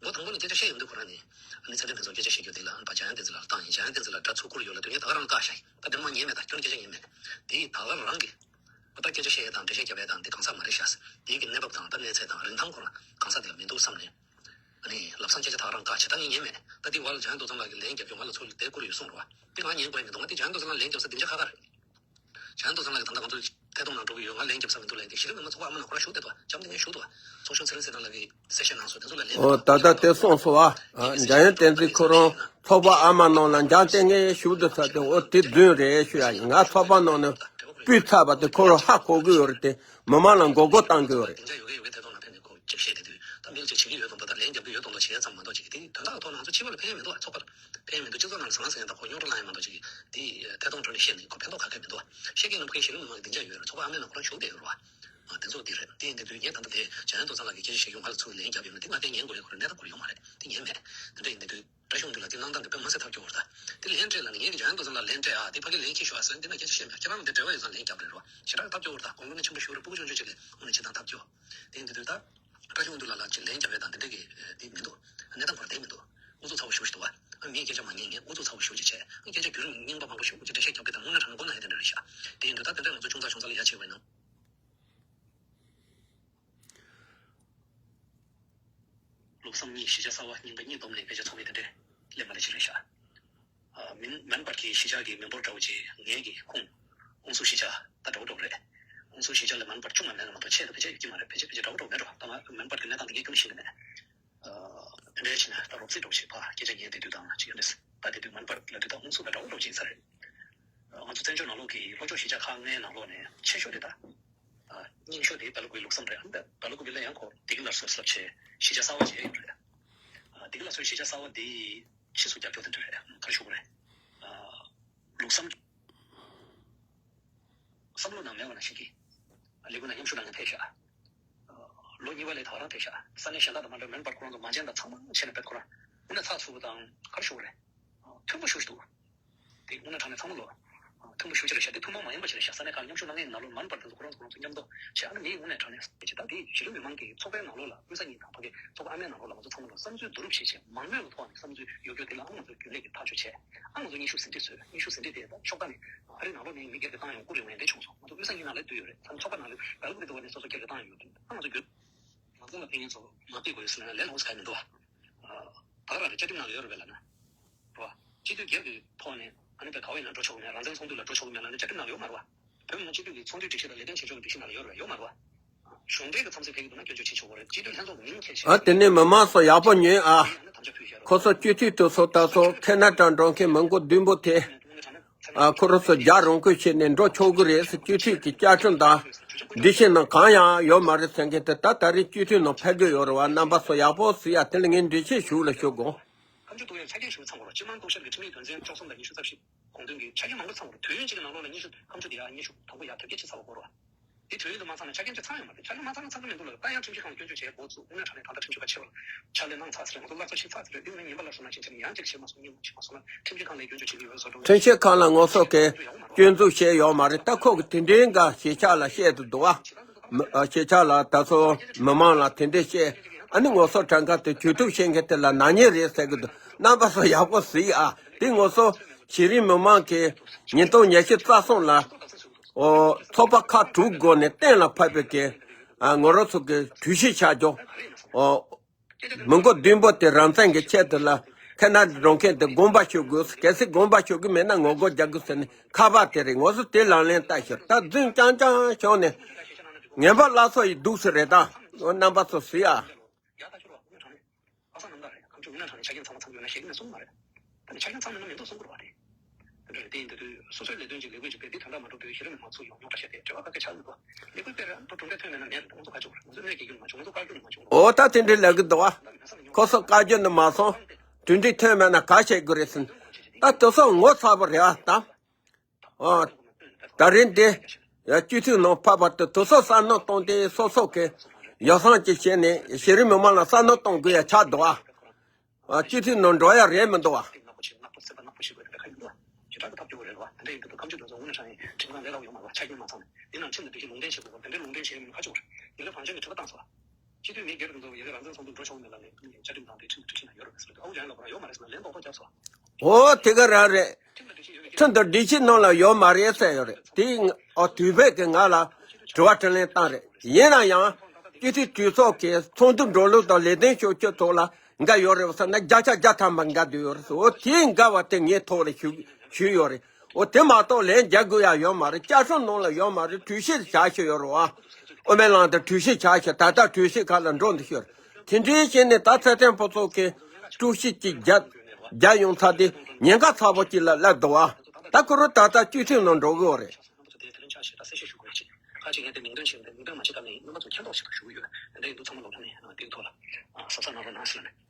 མགོ་དང་པོ་ནས་སྐད་ཆ་བཤད་ཡོང་དུས་ཁོ་རང་ནས་ཨ་ནི་ཚེ་བརྟན་ཕུན་ཚོགས་སྐད་ཆ་བཤད་རྒྱུ་དེ་ལ་ཨ་ནི་ཕར་འཇམ་དབྱངས་བསྟན་འཛིན་ལགས་ལ་བཏང་ཡིན། འཇམ་དབྱངས་བསྟན་འཛིན་ལགས་སྒྲ་ཚུར་བསྐུར་ཡོད་ལབ་དུས་ངས་ད་ག་རང་བཀག་བཞག་ཡིན། ད་དེ་མ་ཉན་མེད། ད་ཁྱོད་རང་སྐད་ཆ་ཉན་མེད། དེ་ད་ག་རང་གི་ད་སྐད་ཆ་བཤད་ཡས་དང་འགྲེལ་བཤད་རྒྱབ་ཡས་དང་དེ་གང་ཟག་མ་རེད་ཤག་དེའི་གི་གནས་བབ་དང་ད་གནས་ཚད་དང་རིན་ཐང་ཁོ་རང་གང་ཟག་དེ་ལ་མི་འདུག་བསམ་ནས། ཨ་ནི་ལམ་སང་སྐད་ཆ་ད་ག་རང་བཀག་བྱས། ད་ངས་ཉན་མེད། ད་དེ་བར་ལ་འཇམ་དབྱངས་རྡོ་རྩེ་ལགས་ཀྱིས་ལན་རྒྱབ་རྒྱུ་ང་ལ་ཚུར་དེ་བསྐུར་ཡོད་གསུངས་རེད་བ། དེ་ང་ཉན་དགོས་མི་འདུག་ང་དེ་འཇམ་དབྱངས་རྡོ་རྩེ་ལགས་ལན་རྒྱབ་ས་སྡིངས་ཆ་ཁ་ཁ་རེད། འཇམ་དབྱངས་རྡོ་རྩེ་ལགས་ཀྱིས་ད་ལྟ་ང་ཚོ་ཐད་གཏོང་ནང་འགྲོ་གི་ཡོད། ང་ལན་རྒྱབ་ས་མི་འདུག་ལབ་ཡ་དེ་གཞི་རིམ་མི་མང་ཚོགས་པ་ཨ་མ་ནང་ཁོ་རང་ཞུགས་བསྡད་འདུག་འཇམ་དབྱངས་ལན་ཞུགས་འདུག་ཚོགས་གཞོན་ཚེ་རིང་བསོད་ནམས་ལགས་ཀྱིས་གསལ་བཤད་གནང་སོང་། དེ་ཚོ་ལ་ལན་ཨོ་ད་ལྟ་དེ་གསུངས་སོང་བ། འཇམ་དབྱངས་བསྟན་འཛིན་ཁོ་རང་ཚོགས་པ་ཨ་མ་ནང་ལ་འཇམ་དབྱངས་ངས་ཞུགས་འདུག་ཟེར་ཏེ་ཨོ་དེ་རྫུན་རེད་ཞུ་ཡ་ཡིན། ང་ཚོགས་པ་ནང་ནས་སྤུས་ཚར་བ་དེ་ཁོ་རང་ཧ་གོ་གི་ཡོད་རེད་དེ། མི་མང་ལ་མགོ་སྐོར་བཏང་གི་ཡོད་རེད། སྡིངས་ཆ་ཡོད་གི་ཡོད་གི་ཐད་གཏོང་ནང་ཕེབས་ནས་ཁོ་ཅིག་བཤད་དེ་དུས་ད་མི་ལ་ཅིག་བྱེད་ཀྱི་ཡོད་དམ་དང་ད་ལན་རྒྱབ་ཀྱི་ཡོད་དམ་དང་བྱེད་ཡ་ཙམ་མ་གཏོགས་ཅིག་དེ་དོན་དག་ཐོག་ང་ཚོ་སྤྱི་པ་ལ་ཕན་ཡ་མི་འདུག་ཚོགས་པ་ལ་ཕན་ཡ་མི་འདུག་སྤྱི་ཚོགས་ནང་ལ་ཟང་ཟིང་ཡ་དང་ཁོ་རྙོག་དྲ་ལངས་ཡ་མ་གཏོགས་ཅིག་དེ་ཐད་གཏོང་ཁྲོད་ནས་བཤད་ནས་ཁོ་ཕན་ཐོགས་ག་གེ་མི་འདུག་བཤད་ཀྱི་ཡིན་ན་ཕ་གི་གཞི་རིམ་མི་མང་གི་སྡིངས་ཆ་ཡོད་རེད། ཚོགས་པ་ཨ་མའི་ནང་ཁོ་རང་ཞུགས་བསྡད་ཡོད་རེད་བ། དེ་ཚོ་འདི་རེད། དེ་ཡིན་དུས་ངས་ད་ལྟ་དེ་འཇམ་དབྱངས་རྡོ་རྩེ་ལགས་ཀྱིས་སྐད་ཆ་བཤད་རྒྱུ་ང་ལ་ཚུར་ལན་རྒྱབ་ཡོད་ན་དེ་ང་དེ་ཉན་དགོས་རེད། ཁོ་རང་གནས་སྟངས་ཁོ་རང་ཡོད་མ་རེད། དེ་ཉན་མེད། དེ་འདྲ་ཡིན་དུས་བཀྲ་ཤིས་དབང་འདུས་ལགས་དེ་གནང་སྟངས་དེ་དཔེ་མ་སྲིད་ཐབས་སྐྱོ་བོ་རེད་ད། དེ་ལན་སྤྲད་ལབ་ནས་ངས་ཀྱི་འཇམ་དབྱངས་རྡོ་རྩེ་ལགས་ལན་སྤྲད་ཨ་དེ་ཕ་གི་ལན་ཁྱེར་ཤོག་ཨ་ཟེར་འདི་ན་སྐད་ཆ་བཤད་མེད། ཁྱེད་རང་དེ་འབྲེལ་བ་ཡོད་ཙང་ལན་རྒྱབ་རེད་རོ། ཞེ་དྲག་ཐབས་སྐྱོ་བོ་རེད་ད། དགོངས་དག་ནས་ཆེན་པོ་ཞུ་རེད། སྤུ་གུ་ཆུང་ཆུང་ཅིག་ལ་དངོས་གནས་བྱེད་སྟངས་ཐབས་སྐྱོ། དེ་ཡིན་དུས་ད་བཀྲ་ཤིས་དབང་འདུས་ལགས་ལ་ཅིག་ལན་རྒྱབ་ཡས་དང་དེ་འདྲ་གི་དེ་མི་འདུག་གནས་སྟངས་ཁོ་རང་དེ་མི་འདུག་ཨུ་ཚུགས་ཚ་བོ་ཞེ་པོ་ཞིག་འདུག་བ། ཨ་མིའི་སྐད་ཆ་མ་ཉན་ངས་ཨུ་ཚུགས་ཚ་བོ་ཞེ་པོ་ཅིག་བྱས། ཨ་སྐད་ཆ་བརྒྱུད་རིམ་རྙིང་པ་མང་པོ་ཞེ་པོ་ཅིག་འགྲེལ་བཤད་རྒྱབ་གི་དང་དངོས་གནས་དྲང་གནས་མགོ་ན་ཡ་དེ་འདྲ་རེད་ཤག་དེ་ཡིན་དུས་ད་དེ་འདྲ་ང་ཚོ་ཆུང་ཙག་ཆུང་ཙག་ལ་ཡ་བྱེད་དགོས་ན། ལུགས་བསམ་གཉིས་གཞིས་ཆགས་གསར་པ་རྙིང་པ་གཉིས་བསྡོམས་ནས་དཔེ་ཆ་ཚོགས་མི་དེ་འདྲས་སླེབས་མ་རེད་ཅི་རེད་ཤག་ཨ་མིན་མན་པར་གྱི་གཞིས་ཆགས་ཀྱི་མི་འབོར་འདྲ་བོ་ཅིག་ངེད་ཀྱི་ཁུངས་ཧུན་སུར་གཞིས་ཆགས་ད་འདྲ་བོ་འདྲ་བོ་རེད། ཧུན་སུར་གཞིས་ཆགས་ལ་མན་པར་ཅུང་ང་མེད་ན་མ་གཏོགས་ཆེད་དུ་དཔེ་ཆ་ཡོད་ཀྱི་མ་རེད། དཔེ་ཆ་དཔེ་ཆ་འདྲ་བོ་འདྲ་བོ་མེད་འགྲོ། ད་ང་མན་པར་གྱི་གནས་སྟངས་དེ་ངས་ཁྱོན་ནས་ཤེས་ཀྱི་མེད། ཨ་དེ་འདྲས་བྱས་ན་ད་རོབ་ཙམ་འདྲ་བོ་ཞིག་ཕར་སྐད་ཆ་ཉན་བསྡད་དུས་དང་ཅིག་ཡོད་རེད། ད་དེ་དུས་མན་པར་ལབ་དུས་ད་ཧུན་སུར་ད་འདྲ་བོ་འདྲ་བོ་ཅིག་ཡིན་ས་རེད། ང་ཚོ་བཙན་བྱོལ་ནང་ལོགས་ཀྱི་ལྷོ་ཕྱོགས་གཞིས་ཆགས་ཁག་ལྔའི་ནང་ལོགས་ནས་ཆེ་ཤོས་དེ་ད། རྙིང་ཤོས་དེ་སྦེ་ལ་ཀུ་པེ་ལུགས་བསམ་རེད། ཨ་ནི་སྦེ་ལ་ཀུ་པེ་ལ་ཡང་ཁོ་དེ་གི་ལར་སོ་སོ་ལབ་བྱས་གཞིས་ཆགས་གསར་པ་བྱས་ཡོད་རེད། ཨ་དེ་གི་ལར་སོ་གཞིས་ཆགས་གསར་པ་དེ་ཕྱིས་སུ་རྒྱབ་སྐྱོར་དེ་འདྲ་རེད། ག་རེ་ཞུ་དགོས་རེད། ཨ་ལུགས་བསམ་བསམ་བློ་ནང་མེད་པ་ནང་བཞིན་གྱི་ཨ་ལས་འགུལ་ནང་མཉམ་ཞུགས་གནང་མཁན་ཕེབས་ཤག་ལོ་གཉིས་པ་ལས་ད་རང་ཕེབས་ཤག་ས་གནས་གཞན་དག་དང་མ་འདྲ་བར་མན་པར་ཁོ་རང་ཚོ་མ་བྱན་དང་ཚང་མ་བྱས་ནས་དཔེ་ཁོ་རང་དངོས་གནས་ཚགས་ཚུད་པོ་དང་ག་རེ་ཞུ་དགོས་རེད། མཐུན་པོ་ཞེ་པོ་ཞིག་འདུག་དེ་དངོས་གནས་དྲང་གནས་ཚང་མ་ལོ། ཐུན་མོང་ཤོས་ཅིག་རེད་ཤག་དེ་ཐུན་མོང་མ་ཡིན་པ་ཅིག་རེད་ཤག་ས་གནས་ཁག་མཉམ་ཞུགས་གནང་མཁན་ནང་ལོགས་མན་པར་དེ་ཚོ་ཁོ་རང་ཚོ་ཁོ་རང་ཚོ་མཉམ་དུ་བྱས། ཨ་ནི་མིའི་དངོས་གནས་དྲང་གནས་བྱེད་སྟངས་དེ་གཞི་རིམ་མི་མང་གི་ཚོགས་པའི་ནང་ལོགས་ལ་ཀུན་ས་གཉིས་དང་ཕ་གི་ཚོགས་པ་ཨ་མའི་ནང་ལོགས་ལ་ང་ཚོ་ཚང་མ་ལོ་བསམ་ཚུལ་བསྡུ་རུབ་བྱས་བྱས་མང་མོས་ལ་ཐོག་ནས་བསམ་ཚུལ་ཡོད་རྒྱུ་དེ་ལ་ཨ་ང་ཚོ་རྒྱུན་ལས་ཀྱི་ཐག་གཅོད་བྱས། ཨ་ང་ཚོ་སྙན་ཞུ་ཟིན་བྲིས་བཟོས། སྙན་ཞུ་ཟིན་བྲིས་དེ་ད་ཕྱོགས་ཁག་ནས་ཨ་རིའི་ནང་ལོགས་ནས་མི་སྒེར་གྱི་བཏང་ཡོང་བསྐུར་ཡོང་ཡ་དེ་བྱུང་སོང་། ང་ཚོ་ཀུན་ས་གཉིས་ནང་ལ་བསྡུས་ཡོད་རེད། ཚང་ཚོགས་པ་ནང་ལ་བལ་ཀུ་པེ་དེ་བ་ནས་སོ་སོ་སྒེར་གྱི་བཏང་ཡོང་གི་འདུག་ཨ་ང་ཚོ་རྒྱུན་མང་ཚོགས་ལ་ཕན་ཡོན་ཚོ་མ་སྤེལ་དགོས་ཡོད་ཟེར་ན་ལས་སླ་པོ་ཟེར་ག་མི་འདུག་བ། ད་ག་རང་རེད། བཅའ་ཁྲིམས་ནང་ལ་ཡོད་རེད་པས་ལབ་ན། རེད་བ། སྤྱི་འཐུས་སྒེར་གྱི་ཐོག་ནས་ཨ་ནི་པའི་ག་བའི་ནང་འགྲོ་ཆོག་གི་མེད། རང་བཙན་ཚོགས་འདུ་ལ་འགྲོ་ཆོག་གི་མེད་ལབ་ནས་བཅའ་ཁྲིམས་ནང་ལ་ཡོད་མ་རེད་བ། བོད་མི་མང་སྤྱི་འཐུས་ཀྱི་ཚོགས་འདུའི་སྒྲིག་གཞི་དང་ལས་དོན་བྱེད་ཕྱོགས་ཀྱི་སྒྲིག་གཞི་ནང་ལ་ཡོད་རེད་བ། ཡོད་མ་རེད་བ། གཞུང་འབྲེལ་གྱི་མཚམས་ཚད་ཕེབས་ཀྱི་འདུག་ན་སྐྱོན་བརྗོད་བྱེད་ཆོག་གི་རེད། སྤྱི་འཐུས་ལྷན་ཚོགས་མིང་འཁྱེར་བྱས། ཨ་དེ་ནས་མི་མང་ཚོ་ཡག་པོ་ཉོན་ཨ། ཁོ་ཚོ་སྤྱི་འཐུས་དེ་ཚོ་ད་ཚོ་ཁེ་ན་ཌ་འགྲོ་མཁན་མི་མགོ་བདུན་པོ་དེ། ཨ་ཁོ་རང་ཚོ་རྒྱག་རང་ཁུལ་བྱས་ནས་འགྲོ་ཆོག་གི་རེད། སྤྱི་འཐུས་ཀྱི་བཅའ་ཁྲིམས་དང་སྒྲིག་གཞི་ནང་གང་ཡང་ཡོད་མ་རེད་ཟེར་མཁན་དེ་ད་ད་རེས་སྤྱི་འཐུས་ནང་ཕེབས་ཀྱི་ཡོད་རེད་བ། རྣམ་པ་ཚོ་ཡག་པོ་གཟིགས་ཡ། དེ་ལ་ངས་འགྲེལ་བཤད་ཞུ་ལ་ཞུ་དགོས། ཁ་མཆུ་གཏུག་ཡ་ཆ་རྐྱེན་ཞིག་ཚང་དགོས་རེད། སྤྱི་དམངས་རྟོག་ཞིབ་ཀྱི་ཁྲིམས་ལུགས་དོན་ཚན་བཅུ་གསུམ་དང་ཉི་ཤུ་རྩ་བཞི་དགོངས་དོན་གྱི་ཆ་རྐྱེན་མང་པོ་ཚང་དགོས་རེད། དུས་ཡུན་གཅིག་གི་ནང་ལོགས་ལ་ཉི་ཤུ་ཁ་མཆུ་དེ་ཡ་ཉི་ཤུ་དང་པོ་ཡ་དོལ་རྒྱལ་ཕྱིར་ཚར་བ་དགོས་རེད་བ། དེ་དུས་ཡུན་དུ་མ་ཚང་ན་ཆ་རྐྱེན་ཅིག་ཚང་ཡོད་མ་རེད། ཆ་རྐྱེན་མ་ཚང་ན་ཚང་གི་མི་འདུག་ལ། ད་ཡང་ཁྲིམས་ཞིབ་ཁང་ལ་སྐྱོན་བརྗོད་བྱས་འགོ་བཙུགས། དངོས་གནས་དྲང་གནས་ད་ཁྲིམས་ཞིབ་ཁང་ཕྱིར་ཕྱག་ལས་གནང་ཚར་ཟེར། ང་ཚོ་སླར་གསོ་བྱེད་ཚར་ཟེར། དེ་ནས་ཉན་པ་ལ་སོང་ན་ཕྱིན་ཕྱིན་ཡང་ཅིག་བྱེད་མ་སོང་། གཉིས་མ་བྱེད་མ་སོང་ན་ཁྲིམས་ཞིབ་ཁང་ལ་སྐྱོན་བརྗོད་བྱེད་ཀྱི་ཡོད་བཟོ་འདྲ། ཁྲིམས་ཞིབ་ཁང་ལ་ངོ་སོ་གས་སྐྱོན་འཛུགས་བྱས་ཡོད་མ་རེད། ད་ཁོ་གི་དེ་འདྲའི་འགའ་ཞིག་ཆ་ལ་བཤད་དུ་འདུག་ཨ། མི་ཨ་ཞིག་ཆ་ལ་ད་ཚོ་མི་མང་ལ་དེ་འདྲས་བཤད། ཨ་ནི་ངོ་སོ་གྲངས་ཀ་དེ་གྱོད་གཏུག་བྱེད་མཁན་དེ་ལ་ནག་ཉེས་རེད་ཟེར་གི་འདུག་རྣམ་པ་ཚོ་ཡག་པོ་གཟིགས་ཨ། དེ་ངོ་སོ་གཞི་རིམ་མི་མང་གི་ཉིས་སྟོང་ཉི་ཤུ་རྩ་གསུམ་ལ། ཨོ། ཚོགས་པ་ཁག་དྲུག་སྒོ་ནས་གཏན་ལ་ཕབ་པའི་གི། ཨ། ང་རང་ཚོ་གི་གྲོས་གཞི་ཆགས་རྒྱུ། ཨོ། མི་མགོ་བདུན་པོ་དེ་རང་བཙན་གྱི་ཆེད་དུ་ལ་ཁེ་ན་ཌ་འགྲོ་མཁན་དེ་དགོངས་པ་ཞུ་དགོས། གལ་སྲིད་དགོངས་པ་ཞུ་གི་མེད་ན་ངོ་རྒོལ་རྒྱག་དགོས་ཟེར་ནས་ཁ་པར་དེ་རེད། ངོ་སོ་དེ་ལག་ལེན་བསྟར་ཤོག་ད་རྫུན་རྐྱང་རྐྱང་བྱུང་ནས་ངན་པ་སླར་གསོ་ཡི་འདུག་ཟེར་རེད། ད་རྣམ་པ་ཚོ་གཟིགས་ཨ། ཡ་ད་ཤོར་བ་དངོས་གྲངས་རེད། ཨ་ས་རྣམ་དག་རེད། ཁ་མཆུ་དངོས་གནས་དྲང་གནས་ཆ་རྐྱེན་ཚང་མ་ཚང་གི་ཡོད་ན་ཞེད་ཀྱི་མེད་གསུངས་མ་རེད། ད་ནི་ཆ་རྐྱེན་ཚང་མེད་ན་མི་འདུག་གསུང་གི་རེད་བ་རེད། དེ་འདྲ་རེད། དེ་ཡིན་དུས་དུས་སོ་སོའི་ལས་དོན་གྱི་ལས་འགུལ་ཅིག་སྤེལ་དུས་ད་ལྟ་མ་འགྲོ་དུས་གཞི་རིམ་མང་ཚོགས་ཡོང་མྱོང་འདྲ་བཤད་དེ་འབྲེལ་བ་ག་གེ་ཆགས་མི་འདུག་ལས་འགུལ་སྤེལ་རེད་ད་གྲུབ་འབྲས་ཐོན་མེད་ན་མེད་རེད། ང་ཚོ་བཀའ་བཀྱོན་མ་བྱུང་རུང་། ང་ཚོ་བཀའ་བཀྱོན་མ་བྱུང་རུང་། ཨོ་ད་དེ་འདྲའི་ལས་ཀྱི་འདུག་བ། ཁོ་ཚོ་བཀའ་བཀྱོན་དུ་མ་སོང་། གྲུབ་འབྲས་ཐོན་མེད་ན་ག་བྱེད་དགོས་རེད་ཟེར། ད་དེ་ཚོ་ངོ་ཚ་པོ་རེད་བ་ད། ཨ། ད་རིང་འདི། ཡ་སྤྱི་འཐུས་ནང་ཕབ་པ་དེ་དེ་ཚོ་བསམ་བློ་གཏོང་དེ་སོ་སོ་གི་ཡོ་བསྲང་ཅིག་བྱས་ནས་ཞི་རིམ་མི་མང་ལ་བསམ་བློ་གཏོང་དགོས་ཡ་ཆགས་འདུག་ཨ། ཨ་སྤྱི་འཐུས་ནང་འགྲོ་ཡ་རེད་མི་འདུག་ཨ། སྤྱི་འཐུས་མི་སྒེར་དེ་ཚོ་ངོས་ནས་ཧྲང་ཡིན་ཁྲིམས་ཁང་ལས་སླ་བོ་ཡོད་མ་རེད་བ། ཆ་རྐྱེན་མ་ཚང་ནས་འདི་ནང་ཁྲིམས་ལ་འགྲེལ་བཤད་ལུང་འདྲེན་བྱེད་དགོས་པ་དེ་འདྲའི་ལུང་འདྲེན་བྱེད་མཁན་ཁ་ཆེ་བ་རེད། ཡིན་ལ་ཕན་ཆད་ཀྱི་ཁྲིམས་ཁང་ལས་སླ་བོ་ཡོད་མ་རེད་བ། ཆ་རྐྱེན་མ་ཚང་ནས། དེ་ནང་ཁྲིམས་ལ་འགྲེལ་བཤད་ལུང་འདྲེན་བྱེད་དགོས་པ་དེ་འདྲའི་ལུང་འདྲེན་བྱེད་མཁན་ཁ་ཆེ་བ་རེད། ཡིན་ལ་ཕན་ཆད་ཀྱི་ཁྲིམས་ཁང་ལྟ་ཚོ། སྤྱི་འཐུས་མི་སྒེར་དེ་ཚོ་ཡི་གེ་རང་བཙན་ཚོགས་འདུ་འགྲོ་ཆོག་མེད་ལ་ནས་བཅའ་ཁྲིམས་དང་དེ་ཁྲིམས་ཀྱི་སྒྲིག་གཞི་ནང་ཡོད་རེད་ཟེར་དུས། ཨ་འུ་ཅག་ལ་ཁོ་རང་ཡོད་མ་རེད་ཟེར་ན་ལན་ལྡོག་ཐོག་བརྒྱབ་སོང་། ཨོ་དེ་ག་རང་རེད། ཁྲིམས་དང་སྒྲིག་གཞི་ནང་ལ་ཡོད་མ་རེད་ཟེར་ཡོད་རེད་དེ། ཨོ་དུས་བབ་ཀྱི་ང་ལ་དྲི་བ་དྲིས་ལན་བཏང་རེད། ཡིན་ན་ཡང་སྤྱི་འཐུས་གྲོས་ཚོགས་ཀྱི་ཚོགས་འདུ་འགྲོ་ལུགས་དང་ལས་དོན་ཞུ་རྒྱུ་ཐོག་ལ་འགལ་ཡོད་རེད་བསམ་ན་བརྒྱ་ཆ་བརྒྱ་ཐམ་པ་འགལ་འདུག་ཡོད་རེད། ཨོ་དེ་འགལ་བ་དེ་ངས་ཐོག་ལ་ཞུ་ཞུས་ཡོད་རེད། འོ་དེ་མ་གཏོགས་ལན་རྒྱག་དགོས་ཡ་ཡོད་མ་རེད། བཅའ་ཁྲིམས་ནང་ལ་ཡོད་མ་རེད། གྲོས་གཞི་བཞག་ཤོག་ཡོད་རེད་བ། དབུ་མའི་ལམ་དུ་གྲོས་གཞི་བཞག་ཤོག་ད་ལྟ་གྲོས་གཞི་ཁག་ལ་འགྲོ་འདུག་ཤོག་དེ་འདྲའི་བྱས་ནས་ད་ཚེ་བརྟན་ཕུན་ཚོགས་ཀྱིས་དཀྲུག་ཤིང་གཅིག་རྒྱབ་རྒྱབ་ཡོང་ཚར་དེ་ཉེན་ཁ་ཚ་པོ་གཅིག་ལ་སླེབས་འདུག་བ། ད་ཁོ་རང་ད་ལྟ་སྤྱི་འཐུས་ནང་འགྲོ་གི་ཡོད་རེད། ཁ་ཅིག་ངས་དེ་མིང་འདོན་བྱས་ཏེ་མིང་འདོན་མ་བྱེད་ཐབས་མེད་ཡིན། རྣམ་པ་ཚོ་མཁྱེན་རྟོགས་ཞིག་ཞུ་གི་ཡོད། དེ་འདྲ་ཡིན་དུས་ཚང་མ་ལོག་ཐོག་ནས་དེའི་ཐོག་ལ་གཟབ་གཟབ་གནང་རོགས་གནང་ཟེར་ལབ་ནས།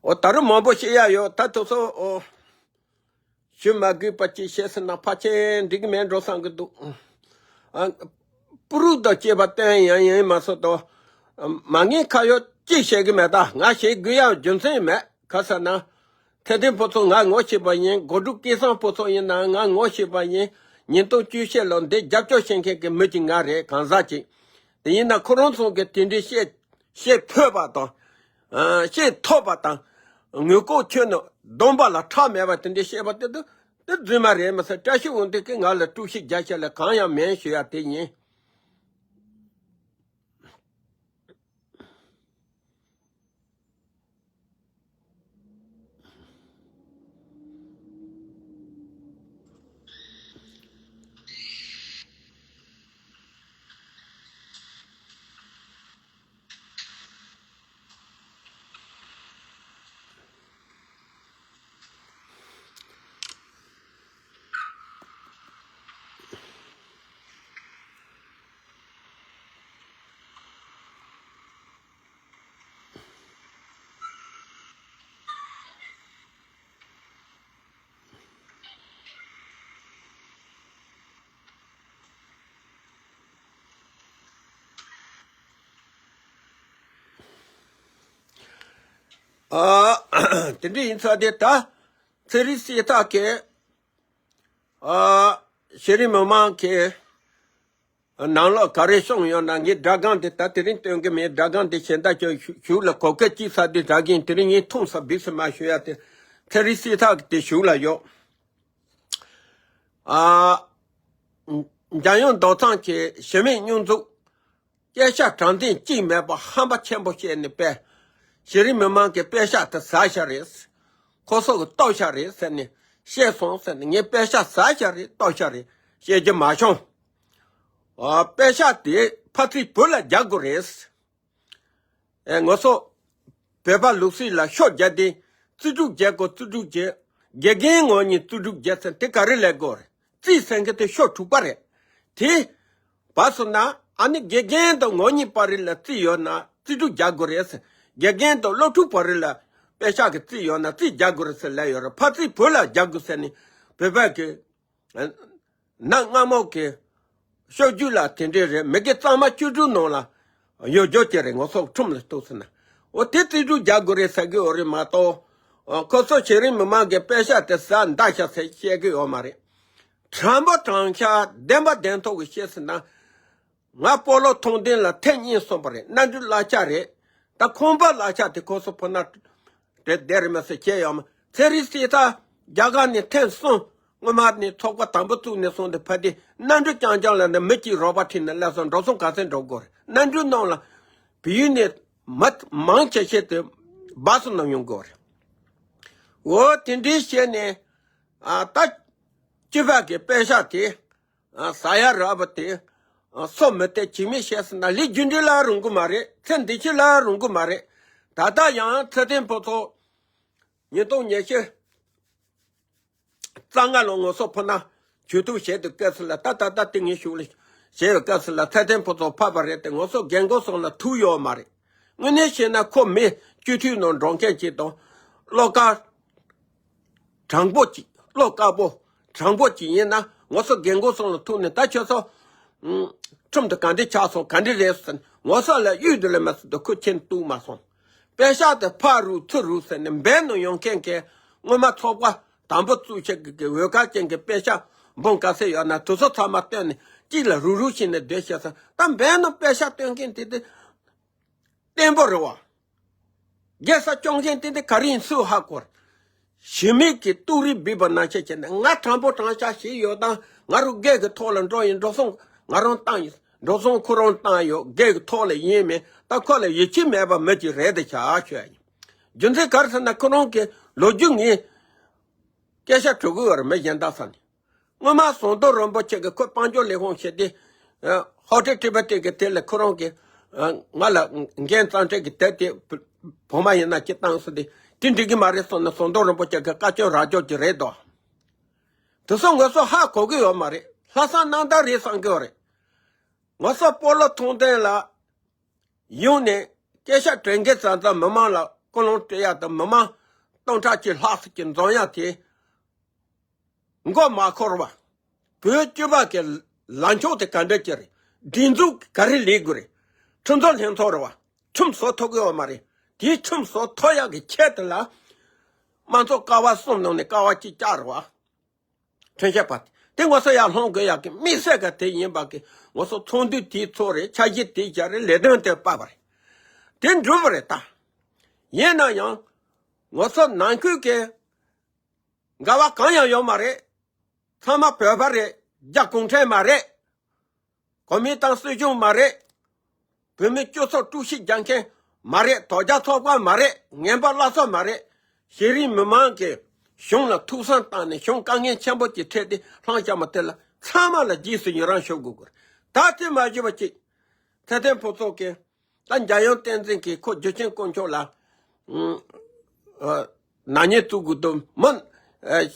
འོ་ད་རུང་མང་པོ་བཤད་ཡ་ཡོད། ད་དེ་ཚོ་འོ། ཞུ་མ་དགོས་པ་ཅིག་བཤད་ཟིན་ན་ཕལ་ཆེར་འགྲིག་གི་མེད་འགྲོ་བསམ་གི་འདུག་ཨ། སྤུ་རུ་དང་བཅས་པ་བསྟན་ཡང་ཡིན་མ་སོང་དང་། མ་ངས་ཁ་ཡོད་ཅིག་བཤད་གི་མེད། ད་ང་བཤད་དགོས་ཡ་རྒྱུ་མཚན་མེད། ག་ཟེར་ན། ཚེ་བརྟན་ཕུན་ཚོགས་ང་ངོ་ཤེས་པ་ཡིན། གོ་སྒྲུབ་སྐལ་བཟང་ཕུན་ཚོགས་ཡིན་ན་ང་ངོ་ཤེས་པ་ཡིན། ཉིས་སྟོང་བཅུ་བཞི་ལོ་འདི་རྒྱབ་སྐྱོར་བྱེད་མཁན་གྱི་མི་གཅིག་ང་རེད། གང་ཟག་ཅིག་དེ་ཡིན་ན་ཁོ་རང་ཚོ་གི་དེ་འདྲའི་བཤད་བཤད་ཕོད་པ་དང་། ཨ། བཤད་ཐུབ་པ་དང་། ངུ་ལྐོག་ཁྱོན་ནས་སྡོམ་པ་ལ་ཁྲག་མེད་པ་དེ་འདྲའི་བཤད་པ་དེ་དུ་དེ་རྫུན་མ་རེད་མི་ཟེར། བཀྲ་ཤིས་དབང་འདུས་ཀྱིས་ང་ལ་དཀྲུག་ཤིང་རྒྱག་ཤེས་ལ་གང་ཡང་མེད་ཞུ་ཡ་དེ་ཡིན། ཨ། དེ་འདྲ་ཡིན་ཙང་དེ་ད་ཚེ་རིང་སྲིད་ཐར་གྱིས། ཨ། ཤེས་རིག་མི་མང་གི་ནང་ལོགས་ག་རེ་བྱུང་ཡོད་ན་ངས་སྒྲ་སྒམ་དེ་ད་དེ་རིང་སྟོན་གི་མེད། སྒྲ་སྒམ་དེ་གཞན་དག་ཀྱང་གཞུག་ལ་གོ་སྐབས་ཅིག་ས་དེ་སྒྲ་སྒམ་དེ་རིང་ངས་ཐུང་ས་བིག་ས་མ་ཞུ་ཡ་དེ་ཚེ་རིང་སྲིད་ཐར་གི་དེ་གཞུག་ལ་ཡོད། ཨ། འཇམ་དབྱངས་རྡོ་ཚང་གིས་གཞི་མེད་སྙོན་འཛུགས། སྐད་ཆ་དྲང་བདེན་གཅིག་མེད་པ་ཧམ་པ་ཆེན་པོ་བཤད་ནས་པས། ཤེས་རིག་མི་མང་གི་པད་ཤག་དེ་ཟ་ཤ་རེད། ཁོ་ཚོ་གི་ལྟོ་ཤ་རེད་ཟེར་ནས་བཤད་སོང་ཟེར་ནས། ངས་པད་ཤག་ཟ་ཤ་རེད་ལྟོ་ཤ་རེད་བཤད་རྒྱུ་མ་བྱུང་། ཨ། པད་ཤག་དེ་ཕ་ཚིག་བོད་ལ་རྒྱག་དགོས་རེད། ཨེ། ང་ཚོ་བོད་པ་ལུགས་སྲོལ་ལ་ཤོ་རྒྱག་དེ། རྩིས་སྤྲོད་རྒྱག་དགོས། རྩིས་སྤྲོད་བྱེད། དགེ་རྒན་ངོ་གཉིས་རྩིས་སྤྲོད་བྱེད་ཟེར་དེ་ག་རེ་ལབ་དགོས་རེད། རྩིས་ཟེར་མཁན་དེ་ཤོ་དྲུག་པ་རེད། དེ་བབས་སོང་ན། ཨ་ནི་དགེ་རྒན་དང་ངོ་གཉིས་བར་ལ་རྩིས་ཡོད་ན་རྩིས་སྤྲོད་རྒྱག་དགོས་རེད་ཟེར། དགེ་རྒན་དང་སློབ་ཕྲུག་བར་ལ་པད་ཤག་གི་རྩིས་ཡོད་ན་རྩིས་རྒྱག་དགོས་རེད་ཟེར་ལབ་ཡོད་རེད། ཕ་ཚིག་བོད་ལ་རྒྱག་དགོས་ཟེར་ནས་བོད་པ་གི། ན་སྔ་མོ་གི་ཤོ་རྒྱུས་ལ་དེ་འདྲས་རེད། མི་དགེ་གཙང་མ་བཅུ་དྲུག་ནང་ལ་ཡོད་རྒྱུ་དེ་རེད། ང་ཚོ་ཁྲིམས་ལ་གཏུགས་ཟེར་ན། འོ་དེ་རྩིས་སྤྲོད་རྒྱག་དགོས་རེད་ཟེར་གི་ཡོད་རེད་མ་གཏོགས། ཁོ་ཚོ་གཞི་རིམ་མི་མང་གི་པད་ཤག་དེ་ཟ་འདའ་ཤག་ཟེར་བཤད་གི་ཡོད་མ་རེད། དྲང་པོ་དྲང་ཤག་བདེན་པ་བདེན་ཐོག་གི་བཤད་ཟེར་ན། ང་སྤོ་ལོ་ཐུང་ལྡན་ལ་ཐེངས་གཉིས་སོང་པ་རེད། གནམ་གྲུ་གླ་ཆ་རེད། ད་ཁང་པ་གླ་ཆ་དེ་ཁོ་ཚོ་ཕུ་ན་དེ་བསྡད་རེད་མ་ཟེར་བྱས་ཡོད་མ། ཚེ་རིང་སྲིད་ཐར་རྒྱ་གར་ནས་ཐེངས་གསུམ། སྔོན་མ་ནས་ཚོགས་པ་དང་པོ་བཙུགས་ནས་བཟུང་སྟེ་ཕ་དེ་གནམ་གྲུ་རྐྱང་རྐྱང་ལ་ནི་མི་གཅིག་རོགས་པ་ཁྲིད་ནས་སླེབས་སོང་། འགྲོ་སོང་ག་ཚོད་འགྲོ་དགོས་རེད། གནམ་གྲུ་ནང་ལ་བལ་ཡུལ་ནས་མི་མང་ཆེ་ཤོས་དེ་སྦག་སུ་ནང་ཡོང་དགོས་རེད། འོ་དེ་འདྲའི་བྱས་ནས། ཨ། ད་སྤྱི་པ་གི་པད་ཤག་དེ། ཨ། ཟ་ཡ་རག་པ་དེ། ཨ། སོ་མི་བརྟན་ཇི་མི་ཤེས་ཟེར་ན་ལས་རྒྱུ་འབྲས་ལ་རུང་གི་མ་རེད། ཚེ་འདི་ཕྱི་ལ་རུང་གི་མ་རེད། ད་ལྟ་ཡང་ཚེ་བརྟན་ཕུན་ཚོགས་ཉིས་སྟོང་ཉི་ཤུ་རྩ་ལྔ་ལོ་ང་ཚོ་ཕུ་ན་ཇུས་གཏོགས་བྱེད་དུས་སྐབས་སུ་ལ། ད་ད་ལྟ་དེ་ངའི་གཞུག་ལ་བྱེད་པའི་སྐབས་སུ་ལ་ཚེ་བརྟན་ཕུན་ཚོགས་ཕབ་པ་རེད་དེ། ང་ཚོ་རྒན་རྒོན་ཚོ་ལ་ཐུག་ཡོད་མ་རེད། དངོས་གནས་བཤད་ན་ཁོ་མི་སྤྱི་འཐུས་ནང་འགྲོ་མཁན་ཅིག་དང་། བློ་དཀར། དྲང་པོ་ཅིག་བློ་དཀར་པོ། དྲང་པོ་ཅིག་ཡིན་ན་ང་ཚོ་རྒན་རྒོན་ཚོ་ལ་ཐུག་ནས། ད་ཁྱོད་ཚོ་ཁྲིམས་དེ་ག་འདྲ་ཆགས་སོང་། ག་འདྲ་རེད་ཟེར་ནས་ང་ཚོ་ལ་གཡུག་དེ་ལས་མ་ཟེར་དུས་ཁོ་ཁྱེར་གཏུགས་མ་སོང་། པད་ཤག་དེ་ཕར་རུག་ཚུར་རུག་ཟེར་ནས་འབད་ནོ་ཡོང་མཁན་གྱི། སྔོན་མ་ཚོགས་པ་དང་པོ་བཙུགས་བྱས་ཀྱི་འོས་ཁ་ཅན་གྱི་པད་ཤག་འབུམ་ག་ཚད་ཡོད་ན་དེ་ཚོ་ཚང་མ་བཏོན་ནས་གཅིག་ལ་རུག་རུག་བྱས་ནས་སྡོད་བྱས་སོང་། ད་འབད་ནོ་པད་ཤག་བཏོན་མཁན་དེ་དེ། བརྟན་པོ་རེད་བ། རྒྱལ་ས་སྐྱོང་མཁན་དེ་འདི་ག་རེ་ཡིན་སུས་ཧ་གོ། གཞི་མེད་ཀྱི་གཏུག་རིགས་བིས་པ་ནང་བཞིན་བྱས་ནས། ང་དྲང་པོ་དྲང་བཞག་ཞིག་ཡོད་དང་། ང་རང་སྒེར་གྱི་ཐོག་ལ་འགྲོ་ཡིན། འགྲོ་སོང་ང་རང་བཏང་ཡིན། འགྲོ་སོང་ཁོ་རང་བཏང་ཡོད། སྒེར་གྱི་ཐོག་ལ་ཡིན་མིན་ད་ཁོ་ལ་ཡིད་ཆེས་མེད་པ་མི་གཅིག་རེད་དེ་བྱ་ཞུ་ཡ་ཡིན། རྒྱུ་མཚན་ག་རེ་ཟེར་ན་ཁོ་རང་གི་ལོ་རྒྱུས་ངས་སྐད་ཆ་དྲི་གི་ཡོད་རེད། མི་གཞན་དག་ས་ནས། སྔོན་མ་ཟམ་གདོང་རིན་པོ་ཆེ་གིས་ཁོ་དཔལ་འབྱོར་ལས་ཁུངས་བྱས་ཏེ། ཨ། ཧོ་ཊེལ་ཊི་བེ་ཊི་གི་དེ་ལ་ཁོ་རང་གིས། ཨ། ང་ལ་འགན་གཙང་སྦྲ་གི་དེབ་དེ་བུ་མོ་ཡིན་ན་ཅིག་བཏང་སོང་སྟེ། དེ་འགྲིག་གི་མ་རེད་སོང་ན་ཟམ་གདོང་རིན་པོ་ཆེ་གིས་བཀའ་བཀྱོན་རག་རྒྱུ་ཅིག་རེད་དོ། དེ་ཚོ་ང་ཚོ་ཧ་གོ་གི་ཡོད་མ་རེད། ལྷག་བསམ་རྣམ་དག་རེད་བསམ་གི་ཡོད་རེད། ང་ཚོ་སྤོ་ལོ་ཐུང་ལྡན་ལ་ཡོང་ནས་སྐད་ཆ་དྲན་གི་ཙམ་ཙམ་མི་མང་ལ་ཀུན་སློང་སྤྲད་ཡ་དང་། མི་མང་སྟོང་ཕྲག་གཅིག་ལྷག་ཙམ་ཅིག་འཛོམས་ཡ་དེ། མགོ་མ་འཁོར་བ། བོད་སྤྱི་པ་གི་ལངས་ཕྱོགས་དེ་ག་འདྲ་ཅིག་རེད། སྒྲིག་འཛུགས་ག་རེ་ལས་དགོས་རེད། ཁྲིམས་བཟོ་ལྷན་ཚོགས་རེད་བ། ཁྲིམས་བཟོ་ཐུབ་ཀྱི་ཡོད་མ་རེད། དེའི་ཁྲིམས་བཟོ་ཐུབ་ཡག་གི་ཆེད་དུ་ལ། དམངས་གཙོ་ཀ་བ་གསུམ་ནང་ནས་ཀ་བ་གཅིག་བཅག་རེད་བ། ཁྲིམས་ཞིབ་པ་དེ་ང་ཚོ་ཡར་སློང་དགོས་ཡག་གི་དམིགས་བསལ་ག་དེ་ཡིན་པ་གི། ང་ཚོ་ཚོགས་འདུ་དེ་ཚོགས་རེད། འཆར་གཞི་དེ་བཞག་རེད། ལས་དོན་དེ་སྤེལ་བ་རེད། དེ་འགྲུབ་པ་རེད་ད། ཡིན་ན་ཡང་ང་ཚོ་ནང་ཁུལ་གི་འགལ་བ་གང་ཡང་ཡོད་མ་རེད། ཚང་མ་བོད་པ་རེད། རྒྱ་གུང་ཁྲན་མ་རེད། གོ་མིན་ཏང་སྲིད་གཞུང་མ་རེད། བོད་མི་སྤྱི་ཚོགས་དཀྲུག་ཤིང་རྒྱག་མཁན་མ་རེད། དོལ་རྒྱལ་ཚོགས་པ་མ་རེད། ངན་པ་བླ་སྲོག་མ་རེད། གཞི་རིམ་མི་མང་གིས་གཞུང་ལ་ཐུགས་བསམ་བཏང་ནས་གཞུང་དཀའ་ངལ་ཆེན་པོ་ཅིག་འཕྲད་དེ་ལྷང་བཞག་མ་དེ་ལ་ཚང་མ་ལ་རྗེས་སུ་ཡི་རང་ཞུ་དགོས་དགོས་རེད། ད་དེ་མ་ཞུ་བ་ཅིག་ཚེ་བརྟན་ཕུན་ཚོགས་ཀྱིས། ད་འཇམ་དབྱངས་བསྟན་འཛིན་གྱིས་ཁོ་འཇུ་ཆེན་དཀོན་མཆོག་ལ། ཨ། ནག་ཉེས་བཙུགས་དགོས་དུས་མི། ཨ།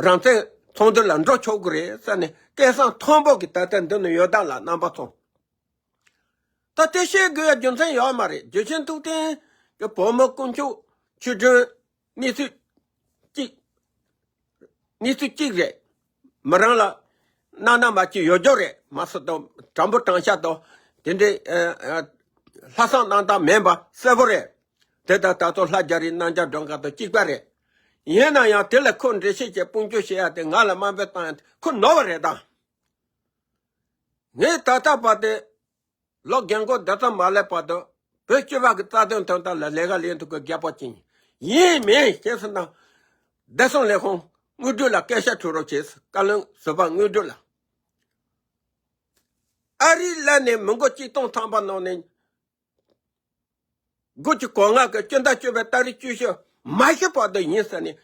རང་བཙན་ཚོགས་འདུ་ལ་འགྲོ་ཆོག་གི་རེད་ཟེར་ནས་སྐད་གསང་མཐོན་པོ་གིས་ད་ལྟ་འདི་ནས་ཡོད་དམ་ལགས་རྣམ་པ་ཚོ། ད་དེ་བཤད་དགོས་ཡ་རྒྱུ་མཚན་ཡོད་མ་རེད། འཇུ་ཆེན་ཐུབ་བསྟན་གྱི་བུ་མོ་དཀོན་མཆོག་ཆོས་སྒྲོན་གནས་ཚུལ་གཅིག་གནས་ཚུལ་གཅིག་རེད། མི་རང་ལ་སྣང་སྣང་མ་གཅིག་ཡོད་རྒྱུ་རེད་མ་གཏོགས། དྲང་པོ་དྲང་བཞག་དང་དེ་འདྲའི། ཨ། ཨ། ལྷག་བསམ་རྣམ་དག་མིན་པ་གསལ་པོ་རེད། དེ་ལྟར་ད་ལྟ་ལྷ་རྒྱ་རིའི་རྣམ་རྒྱལ་སྒྲོལ་དཀར་དང་གཅིག་པ་རེད། ཡིན་ན་ཡང་དེ་ལ་ཁོ་འགྲེལ་བཤད་བྱས་དཔུང་སྐྱོར་བྱེད་ཡ་དེ། ང་ལ་དམའ་འབེབས་བཏང་ཡ་དེ་ཁོ་ནོར་བ་རེད་ད། ངས་ད་ལྟ་བར་དུ། ལོ་རྒན་འཁོགས་འདི་ཙམ་མ་སླེབས་བར་དུ་བོད་སྤྱི་པ་གི་རྩ་དོན་དོན་དག་ལ་ལས་ཀ་ལས་ཐུབ་པའི་རྒད་པོ་ཅིག་ཡིན། ཡིན་མིན་ཞེས་ཟེར་ན། བདེ་སྲུང་ལས་ཁུངས་དངོས་སྒྲུབ་ལ་སྐད་ཆ་དྲི་རོགས་བྱེད། བཀའ་བློན་ཟུར་པ་དངོས་སྒྲུབ་ལ། ཨ་རིའི་ལ་ནས་མི་མགོ་གཅིག་སྟོང་ཐམ་པ་ནང་ནས། དགུ་བཅུ་གོ་ལྔ་གི་སྤྱི་ཟླ་བཅུ་པའི་ཏ་རིག་བཅུ་བཞི་ མ་ཤི་བར་དུ་ཡིན་ཟེར་ནས།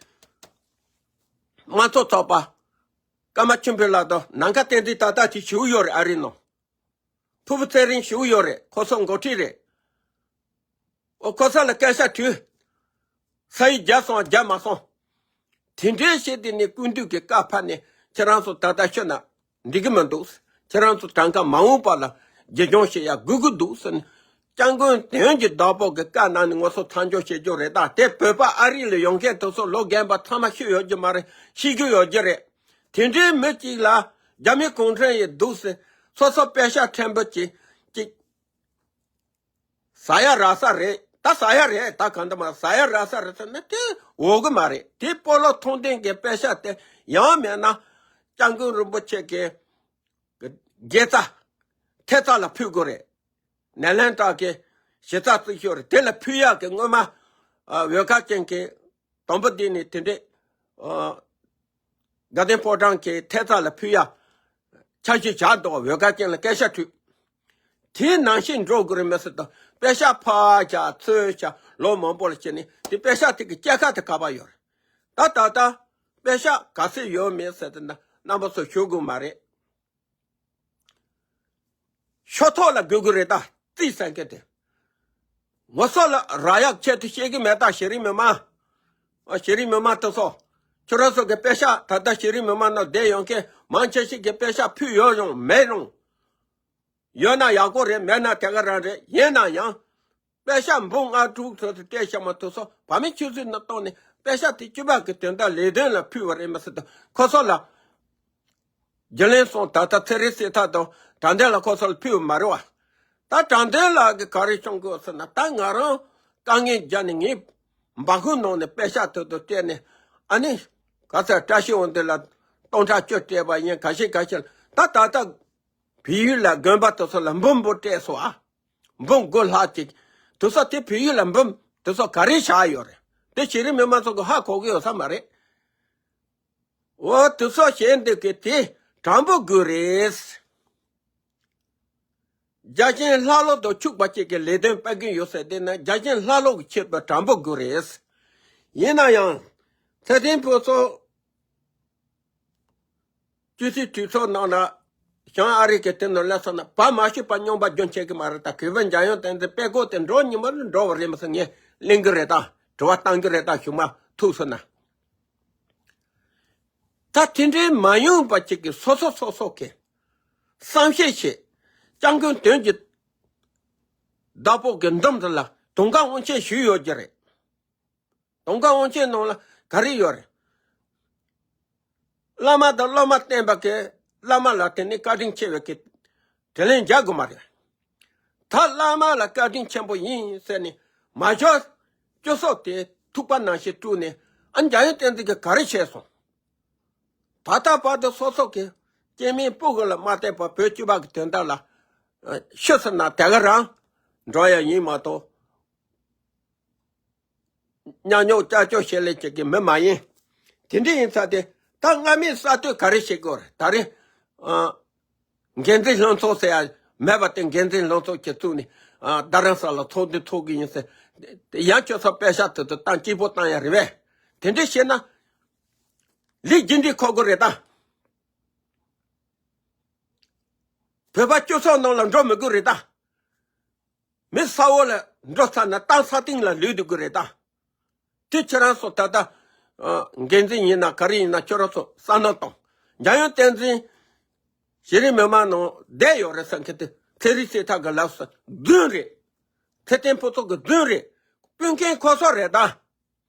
དམངས་གཙོ་ཚོགས་པ་ཀརྨ་ཆོས་འཕེལ་ལགས་དང་ནམ་མཁའ་བསྟན་འཛིན་ཏག་ཏག་ཅིག་བཞུགས་ཡོད་རེད། ཨ་རིའི་ནང་། ཕུར་བུ་ཚེ་རིང་བཞུགས་ཡོད་རེད། ཁོ་ཚོ་འགོ་ཁྲིད་རེད། ཨོ་ཁོ་ཚོ་ལ་སྐད་ཆ་དྲིས། ས་ཡིག་བརྒྱབ་སོང་བརྒྱབ་མ་སོང་། དེ་འདྲའི་བྱས་དེ་ནས་སྐུ་མདུན་གྱི་བཀའ་ཕབ་ནས་ཁྱེད་རང་ཚོ་ད་ལྟ་ཤི་ན་འགྲིག་གི་མི་འདུག། ཁྱེད་རང་ཚོ་གྲངས་ཀ་མ་འོངས་པ་ལ་རྒྱུ་སྦྱོང་བྱེད་ཡ་དགོས་ཀྱི་འདུག་ཟེར་ནས། སྐྱབས་མགོན་དོན་གྱི་བདག་པོ་གི་བཀའ་གནང་ནས་ང་ཚོ་མཚམས་འཇོག་བྱེད་རྒྱུ་རེད། ད་དེ་བོད་པ་ཨ་རི་ལ་ཡོང་མཁན་དེ་ཚོ་ལོ་རྒན་པ་ཚང་མ་ཤི་ཡོད་རྒྱུ་མ་རེད། ཤི་རྒྱུ་ཡོད་རྒྱུ་རེད། དེ་འདྲའི་མི་གཅིག་ལ་རྒྱ་མི་གུང་ཁྲན་ཡིན་འདུག་ཟེར། སོ་སོ་པེ་ཤག་ཕྲན་བུ་གཅིག་གཅིག་ཟ་ཡ་ར་ས་རེད། ད་ཟ་ཡ་རེད། ད་གང་ལྟར་མ་ཟ་ཡ་ར་ས་རེད་ཟེར་ན་དེ་འོས་གི་མ་རེད། དེ་སྤོ་ལོ་ཐོངས་ལྡན་གྱི་པེ་ཤག་དེ་ཡང་མེད་ན། སྐྱབས་མགོན་རིན་པོ་ཆེ་གི་དགེ་རྩ་ཐེབས་རྩ་ལ་ཕུལ་དགོས་རེད། ནེ་ལན་ཏྲ་གི་གཞི་རྩ་བརྩིགས་ཤོག་རེད། དེ་ལ་ཕུལ་ཡག་གི་སྔོན་མ་ཨ་བོད་སྐད་ཅན་གྱི་དང་པོ་འདི་ནས་དེ་འདྲས་ཨ་དགའ་ལྡན་ཕོ་བྲང་གི་ཐེབས་རྩ་ལ་ཕུལ་ཡག་འཆར་གཞི་བཞག་འདུག། བོད་སྐད་ཅན་ལ་སྐད་ཆ་དྲིས། དེའི་ནང་བཞིན་འགྲོ་དགོས་རེད་མི་སྲིད་དོ། པེ་ཤག་ཕར་བཞག་ཚུར་བཞག་ལོ་མང་པོ་ལ་བྱས་ནས་དེ་པེ་ཤག་དེ་གི་སྐྱེད་ཀ་དེ་ག་པར་ཡོད་རེད། ད་ད་ལྟ་པེ་ཤག་ག་ཚོད་ཡོད་མེད་ཟེར་དེ་ན་རྣམ་པ་ཚོ་ཞུ་དགོས་མ་རེད། ཤོ་ཐོག་ལ་དགོས་དགོས་རེད། ད་རྩིས་ཟེར་མཁན་དེ་ངོ་སོ་ལ་རག་ཡག་ཆེད་དུ་བཤད་གི་མེད། ད་གཞི་རིམ་མི་མང་། ཨ་གཞི་རིམ་མི་མང་དེ་ཚོ་ཁྱོད་རང་ཚོ་གི་པེ་ཤག་ད་ལྟ་གཞི་རིམ་མི་མང་ནང་བསྡད་ཡོང་མཁན་མང་ཆེ་ཤོས་ཀྱི་པེ་ཤག་ཕུལ་ཡོད་རུང་མེད་རུང་། ཡོད་ན་ཡག་པོ་རེད། མེད་ན་དེ་ག་རང་རེད། ཡིན་ན་ཡང་པེ་ཤག་འབུམ་ལྔ་དྲུག་ཚོ་དེ་སྤྲད་བཞག་མ་ཐུབ་སོང་། བ་མི་ཆུ་ཚོད་ནང་བཏང་ནས་པེ་ཤག་དེ་སྤྱི་པ་གི་དོན་དག་ལས་དོན་ལ་ཕུལ་བ་རེད་མ་ཟད་དུ་ཁོ་ཚོ་ལ་རྒྱུན་ལས་སོང་། ད་ལྟ་ཚེ་རིང་སྲིད་ཐར་དང་དྲང་བདེན་ལགས་ཁོ་ཚོ་ལ་ཕུལ་བ་མ་རེད་བ། ད་དྲང་བདེན་ལགས་ཀྱི་ག་རེ་བྱུང་དགོས་ཟེར་ན། ད་ང་རང་དཀའ་ངལ་བརྒྱབ་ནས་ངའི་འབའ་ཁུག་ནང་ནས་པེ་ཤག་དེ་ཚོ་སྤྲད་ནས། ཨ་ནི་ག་ཚད་བཀྲ་ཤིས་དབང་འདུས་ལ་སྟོང་ཕྲག་བཅུ་སྤྲད་པ་ཡིན། ག་ཤེད་ག་ཤེད་ལ་ད་ད་ལྟ། བལ་ཡུལ་ལ་དགོན་པ་དེ་ཚོ་ལ་འབུམ་འབུམ་སྤྲད་སོང་ཨ། འབུམ་དགུ་ལྷག་ཅིག། དེ་ཚོ་དེ་བལ་ཡུལ་ལ་འབུམ་དེ་ཚོ་ག་རེ་བཞག་ཡོད་རེད། དེ་གཞི་རིམ་མི་མང་ཚོ་གི་ཧ་གོ་གི་ཡོད་ས་མ་རེད། འོ་དེ་ཚོ་བྱས་འདུག་གི། དེ་དྲང་པོ་དགོས་རེད། རྒྱ་ཆེན་ལྷ་ལོ་དང་ཕྱུག་པ་གཅིག་གི་ལས་དོན་སྤེལ་གྱིན་ཡོད་ཟེར། དེ་ན་རྒྱ་ཆེན་ལྷ་ལོ་གི་ཆེད་དུ་དྲང་པོ་དགོས་རེད། ཡིན་ན་ཡང་ཚེ་བརྟན་ཕུན་ཚོགས། སྤྱི་འཐུས་གྲོས་ཚོགས་ནང་ལ་བྱང་ཨ་རི་གི་དེ་ནང་སླེབས་སོང་ན་བ་མ་ཤི་བ་སྨྱོན་པ་རྒྱུན་ཆད་གི་མ་རེད། ད་གུས་པ་འཇམ་དབྱངས་བསྟན་འཛིན་དཔེ་ཁོག་དེ་འགྲོ་ཉིན་མོ་འགྲོ་བ་རེད་མ་ཟེར་ངས་གླེང་གི་རེད། ད་དྲི་བ་བཏང་གི་རེད། ད་གཞུག་མ་ཐུག་སོང་ན། ད་དེ་འདྲའི་མ་ཡོང་བ་ཅིག་གི་སོ་སོ་སོ་སོ་གི་བསམ་ཤེས་བྱེད། སྐྱབས་མགོན་དོན་གྱི་བདག་པོ་གི་འདུམ་དེ་ལ་དུང་དཀར་དབང་ཆེན་ཞུས་ཡོད་ཀྱི་རེད། དུང་དཀར་དབང་ཆེན་ནང་ལ་ག་རེ་ཡོད་རེད། བླ་མ་དང་སློབ་མ་བསྟེན་པ་གི་བླ་མ་ལ་དེ་ནི་བཀའ་དྲིན་ཆེ་བའི་གི་དྲིན་ལན་འཇལ་དགོས་མ་རེད། ད་བླ་མ་ལ་བཀའ་དྲིན་ཆེན་པོ་ཡིན་ཟེར་ནས་མ་འཇོག་སྤྱི་ཚོགས་དེ་ཐུག་པ་ནང་བཞིན་དཀྲུགས་ནས། ཨ་འཇམ་དབྱངས་བསྟན་འཛིན་གྱིས་ག་རེ་བྱས་སོང་། ད་ལྟ་བར་དུ་སོ་སོ་གི་སྐྱེ་དམན་སྤུ་གུ་ལ་མ་བལྟས་པར་བོད་སྤྱི་པ་གི་དོན་དག་ལ་ཤི་ཟེར་ན་དེ་ག་རང་འགྲོ་ཡ་ཡིན་མ་གཏོགས། ཉག་ཉོག་ཅག་ཅོག་བྱེད་ལས་བྱེད་ཀྱི་མི་མ་ཡིན། དེ་འདྲ་ཡིན་ཙང་དེ་ད་སྔ་མའི་གསར་གཏོད་ག་རེ་བྱེད་དགོས་རེད། ད་རེས་ཨ་འགན་འཛིན་ལྷན་ཚོགས་ཟེར་ཡ་མེད་པ་དེ་འགན་འཛིན་ལྷན་ཚོགས་ཀྱིས་བཙུགས་ནས་ཨ་རྡ་རམ་ས་ལ་ཚོགས་འདུ་ཚོགས་ཀྱི་ཡིན་ཟེར། དེ་ཡང་ཁྱོད་ཚོ་པེ་ཤག་དེ་ཚོ་བཏང་སྐྱིད་པོ་བཏང་ཡ་རེད་པས། དེ་འདྲ་བྱས་ན་ལས་རྒྱུ་འབྲས་འཁོར་དགོས་རེད་ད། བོད་པ་སྤྱི་ཚོགས་ནང་ལ་འགྲོ་མི་དགོས་རེད་ད། མི་ས་འོག་ལ་འགྲོ་ཚར་ན་གཏམ་ས་སྟེང་ལ་ལུས་འདུག་གི་རེད་ད། དེ་ཁྱེད་རང་ཚོ་ད་ལྟ་ཨ་འགན་འཛིན་ཡིན་ན་ག་རེ་ཡིན་ན་ཁྱེད་རང་ཚོ་བསམ་བློ་གཏོང་། འཇམ་དབྱངས་བསྟན་འཛིན་གཞི་རིམ་མི་མང་ནང་བསྡད་ཡོད་རེད་ཟེར་མཁན་དེ་ཚེ་རིང་སྲིད་ཐར་གྱི་ལབ་ས་རྫུན་རེད། ཚེ་བརྟན་ཕུན་ཚོགས་ཀྱི་རྫུན་རེད། སྤུན་མཁན་ཁོ་ཚོ་རེད་ད།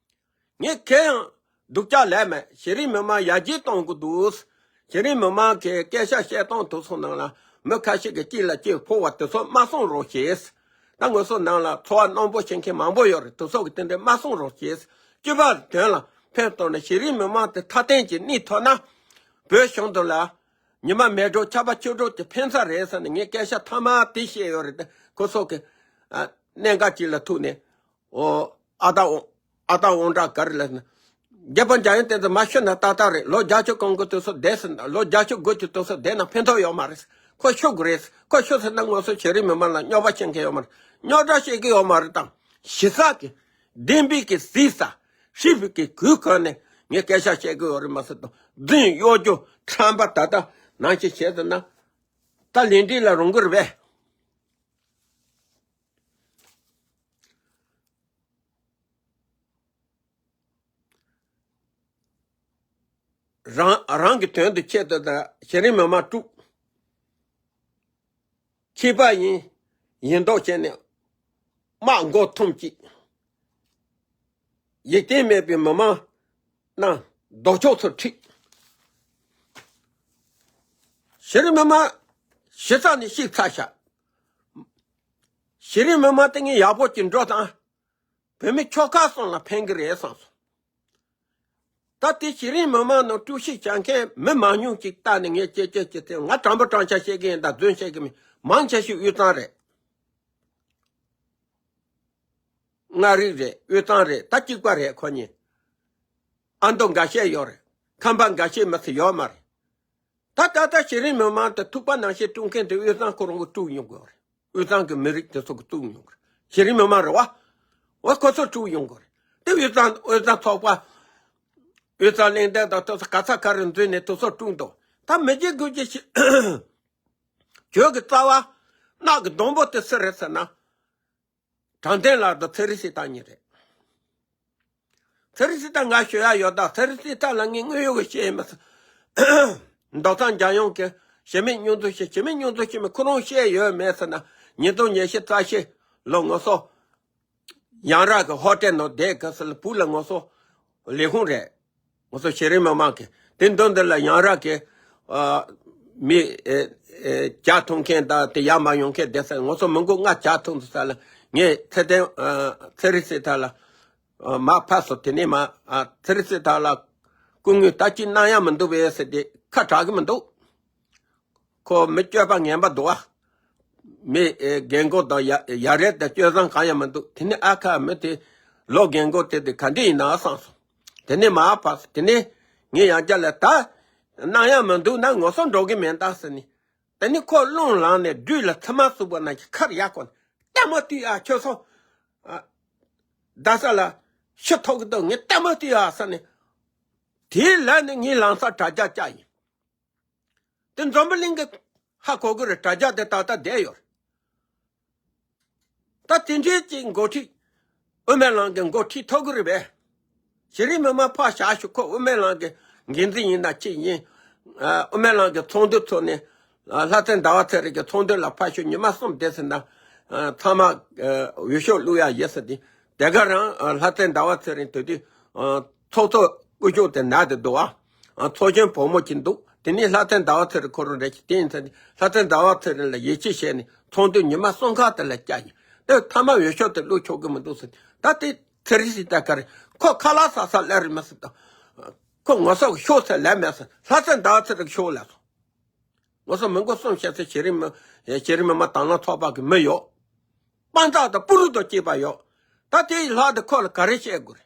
ངས་གང་ཡང་སྡུག་ཅག་ལབ་མེད། གཞི་རིམ་མི་མང་ཡར་རྒྱས་གཏོང་དགོས་འདུག། གཞི་རིམ་མི་མང་གི་སྐད་ཆ་བཤད་སྟངས་དེ་ཚོ་ནང་ལ་མི་ཁ་ཤས་ཀྱི་གཅིག་ལ་གཅིག་ཕོག་པ་དེ་ཚོ་མ་གསུང་རོགས་བྱེད། ད་ང་ཚོ་ནང་ལ་འཚོ་བ་རྣོན་པོ་བྱེད་མཁན་མང་པོ་ཡོད་རེད། དེ་ཚོ་གི་དེ་འདྲ་མ་གསུང་རོགས་བྱེད། སྤྱི་པའི་དོན་ལ་ཕན་ཐོགས་ནས་གཞི་རིམ་མི་མང་དེ་མཐའ་བརྟན་གྱི་གནས་ཐུབ་ན། བོད་གཞུང་དེ་ལ་ཉི་མ་མེ་སྒྲོན་ཆར་པ་ཆུ་སྒྲོན་གྱི་ཕན་ས་རེད་ཟེར་ནས་ངས་སྐད་ཆ་མཐའ་མ་དེ་བཤད་ཡོད་རེད། ཁོ་ཚོ་གི་ཨ་གནད་འགག་ཅིག་ལ་ཐུག་ནས། ཨོ། ཨ་ད་འོང་། ཨ་ད་འོང་དྲག་ག་རེ་ལབ་ན། རྒྱལ་པོ་འཇམ་དབྱངས་བསྟན་འཛིན་མ་ཤི་ན་ཏག་ཏག་རེད། ལོ་བརྒྱད་ཅུ་གང་དགོས་དུས་སུ་བསྡད་ཟེར་ན། ལོ་བརྒྱད་ཅུ་དགུ་ཅུ་དུས་སུ་བསྡད་ན་ཕན་ཐོགས་ཡོད་མ་རེད། ཁོ་ཤི་དགོས་རེད། ཁོ་ཤི་ཟེར་ན་ང་ཚོ་གཞི་རིམ་མི་མང་ལ་རྙོག་པ་བྱེད་མཁན་ཡོད་མ་རེད། རྙོག་དྲ་བཤད་ཀྱི་ཡོད་མ་རེད་དང་། གཞི་རྩ་གི་བདེན་པའི་གི་གཟིགས་ས། ཧྲིལ་པོ་གི་གུས་བཀུར་ནས་ངས་སྐད་ཆ་བཤད་གི་ཡོད་རེད་མ་ཟེར་དང་རྫུན་གཡོ་སྒྱུ་ཁྲམ་པ་ད་ལྟ་ནང་བཞིན་བྱས་ཟེར་ན་ད་ལས་འབྲས་ལ་རུང་གི་རེད་པས། རང་རང་གི་དོན་དུ་ཆེད་དུ་དང་གཞི་རིམ་མི་མང་དཀྲུགས། ཁྱི་པ་ཡིན་ཡིན་མདོག་བྱས་ནས་དམག་མགོ་འཐོམ་གཅིག་ཡིག་རྟེན་མེད་པའི་མི་མང་རྣམས་ལྡོག་ཕྱོགས་སུ་ཁྲིད། གཞི་རིམ་མི་མང་ཞེ་ས་ནས་ཤིག་ཚ་ཤག་གཞི་རིམ་མི་མང་དེ་ངས་ཡག་པོ་ཅིག་འགྲོ་དང་། བོད་མི་ཆོལ་ཁ་གསུམ་ལ་ཕན་གི་རེད་བསམ་སོང་། ད་དེ་གཞི་རིམ་མི་མང་ནང་དཀྲུག་ཤིང་བྱ་མཁན་མི་མང་ཉུང་ཅིག་བལྟས་ནས་ངས་ཅེ་ཅེ་ཅེ་ཚེ་ང་དྲང་པོ་དྲང་བཞག་བཤད་གི་ཡིན་ད་རྫུན་བཤད་གི་མིན། མང་ཆེ་ཤོས་དབུས་གཙང་རེད། མངའ་རིས་རེད། དབུས་གཙང་རེད། ད་གཅིག་པ་རེད་ཁོ་གཉིས། ཨ་མདོ་འགའ་ཤས་ཡོད་རེད། ཁམས་པ་འགའ་ཤས་མི་ཚེ་ཡོད་མ་རེད། ད་ད་ལྟ་གཞི་རིམ་མི་མང་དུ་ཐུག་པ་ནང་བཞིན་དཀྲུག་མཁན་དེ་དབུས་གཙང་ཁོ་རང་གི་དཀྲུག་ཡོང་དགོས་རེད། དབུས་གཙང་གི་མི་རིགས་དེ་ཚོ་གི་དཀྲུག་ཡོང་དགོས་རེད། གཞི་རིམ་མི་མང་རེད་བ། འོ་ཁོ་ཚོ་དཀྲུག་ཡོང་དགོས་རེད། དེ་དབུས་གཙང་དབུས་གཙང་ཚོགས་པ། དབུས་གཙང་གླེང་སྟེགས་དང་དེ་ཚོ་ག་ས་ག་རུ་འཛུལ་ནས་དེ་ཚོ་དཀྲུག་འདུག་ད་མི་རྗེ་དགུ་རྗེ་ཞིག་ཁྱོད་ཀྱི་རྩ་བ་རྣག་གི་སྡོང་པོ་དེ་སུ་རེད་ཟེར་ན། དྲང་བདེན་ལགས་དང་ཚེ་རིང་སྲིད་ཐར་གཉིས་རེད། ཚེ་རིང་སྲིད་ཐར་ང་ཞུ་ཡ་ཡོད་ད། ཚེ་རིང་སྲིད་ཐར་ལ་ངས་དངོས་ཡོད་ཀྱི་བཤད་ཡིན་མ་ཟེར། མདོ་ཚང་འཇམ་དབྱངས་ཀྱི་གཞི་མེད་བསྙོན་འཛུགས་བྱས། གཞི་མེད་བསྙོན་འཛུགས་བྱས་མིན་ཁོ་རང་བཤད་ཡོད་མེད་ཟེར་ན། ཉིས་སྟོང་ཉི་ཤུ་རྩ་བཞི་ལོ་ངོ་སོ། ཡང་ར་གི་ཧོ་ཊེལ་ནང་བསྡད་ག་ས་ལ་བུ་ལ་ངོ་སོ་ལས་ཁུངས་རེད། ང་ཚོ་གཞི་རིམ་མི་མང་གི་དེ་མདུན་འདི་ལ་ཡང་ར་གི་ཨ་མི་ཨེ་ཨེ་ཇ་འཐུང་མཁན་དང་དེ་ཡར་མར་ཡོང་མཁན་བསྡད་ས། ང་ཚོ་མི་མགོ་ལྔ་ཇ་འཐུང་དུས་ས་ལ་ངས་ཚེ་བརྟན་ཨ་ཚེ་རིང་སྲིད་ཐར་ལ་ཨ་མར་ཕབ་སོང་། དེ་ནས་མ་ཨ་ཚེ་རིང་སྲིད་ཐར་ལ་སྐུ་ངོས་ད་ཅི་གནང་ཡ་མི་འདུག་པས་ཟེར་ཏེ་ཁ་གྲག་གི་མི་འདུག་ཁོ་མི་སྤྱོད་པ་ངན་པ་འདུག་ཨ། མི་ཨེ་རྒན་གོག་དང་ཡ་ཡ་རབས་དང་སྤྱོད་བཟང་གང་ཡང་མི་འདུག་དེ་ནས་ཨ་ཁ་མི་དེ་ལོ་རྒན་གོག་དེ་དེ་ག་འདྲ་ཡིན་ན་བསམ་སོང་། དེ་ནས་མར་བབས་སོང་། དེ་ནས་ངས་ཡང་བསྐྱར་ལ་ད་གནང་ཡ་མི་འདུག་ན་ངོ་སོ་འགྲོ་གི་མེད་ད་ཟེར་ནས། དེ་ནས་ཁོ་རླུང་ལངས་ནས་སྦྲུལ་ལ་ཐུར་མ་བཙུགས་པ་ན་ཁར་ཡར་བསྐོར་ནས་ལྟད་མོ་ལྟོས་ཨ། ཁྱོད་ཚོ་ཨ་རྡ་ས་ལ་ཤི་ཐོག་གི་འདུག་ངས་ལྟད་མོ་ལྟོས་ཨ་ཟེར་ནས། དེའི་ལན་ནི་ངའི་ལམ་སང་དྲ་རྒྱ་བཅག་ཡིན། དེ་འཛམ་བུ་གླིང་གི་ཧ་གོ་གི་རེད། དྲ་རྒྱ་དེ་ཏག་ཏག་བསྡད་ཡོད་རེད། ད་དེ་འདྲའི་ཅིག་འགོ་ཁྲིད་དབུ་མའི་ལམ་གྱི་འགོ་ཁྲིད་ཐོབ་གི་རེད་པས། གཞི་རིམ་མི་མང་ཕར་བཞག་ཞུ། ཁོ་དབུ་མའི་ལམ་གྱི་འགན་འཛིན་ཡིན་ན་ཅི་ཡིན། ཨ་དབུ་མའི་ལམ་གྱི་ཚོགས་འདུ་ཚོགས་ནས་ཨ་ལྷ་བཙན་ཟླ་བ་ཚེ་རིང་གི་ཚོགས་འདུ་ལ་ཕར་ཞུ། ཉི་མ་གསུམ་བསྡད་ཟིན་ན་ཨ་ཚང་མ་ཨ་འོས་ཤོག་བླུག་ཡ་ཡིན་ཟེར་ཏེ། དེ་ག་རང་ཨ་ལྷ་བཙན་ཟླ་བ་ཚེ་རིང་དེ་དུས་ཨ་ཚོགས་གཙོ་སྐུ་ཞབས་དེ་ན་དེ་འདུག་ཨ། ཨ་ཚོགས་གཞོན་བུ་མོ་གཅིག་འདུག་དེ་ནས་ལྷ་བཙན་ཟླ་བ་ཚེ་རིང་ཁོ་རང་རེད། ཅིག་དེ་ཡིན་ཚེ་ལྷ་བཙན་ཟླ་བ་ཚེ་རིང་ལ་ཡིད་ཆེས་བྱས་ནས་ཚོགས་འདུ་ཉི་མ་གསུམ་ཁ་དེ་ལ་བསྐྱལ་ཡིན། དེ་མཐའ་མ་འོས་ཤོག་དེ་བླུག་ཆོག་གི་མི་འདུག་ཟེར། ད་དེ་ཚེ་རིང་སྲིད་ཐར་ག་རེ་ཁོ་ཁ་ལག་ཟ་ས་སླེབས་རེད་མ་ཟེར་དང་། ཁོ་ངོ་སོ་ཤོག་ཚེ་ལས་མེད་ཟེར། ལྷ་བཙན་ཟླ་བ་ཚེ་རིང་ཤོག་ལས་སོང་། ང་ཚོ་མི་མགོ་གསུམ་བཤད་ཚེ་གཞི་རིམ་མི་གཞི་རིམ་མི་མང་དང་བླངས་ཚོགས་པ་གི་མི་ཡོད། དཔང་རྟགས་དང་པུ་རུ་དང་བཅས་པ་ཡོད། ད་དེ་ཡི་ལྷག་དེ་ཁོ་ལ་ག་རེ་བཤད་དགོས་རེད།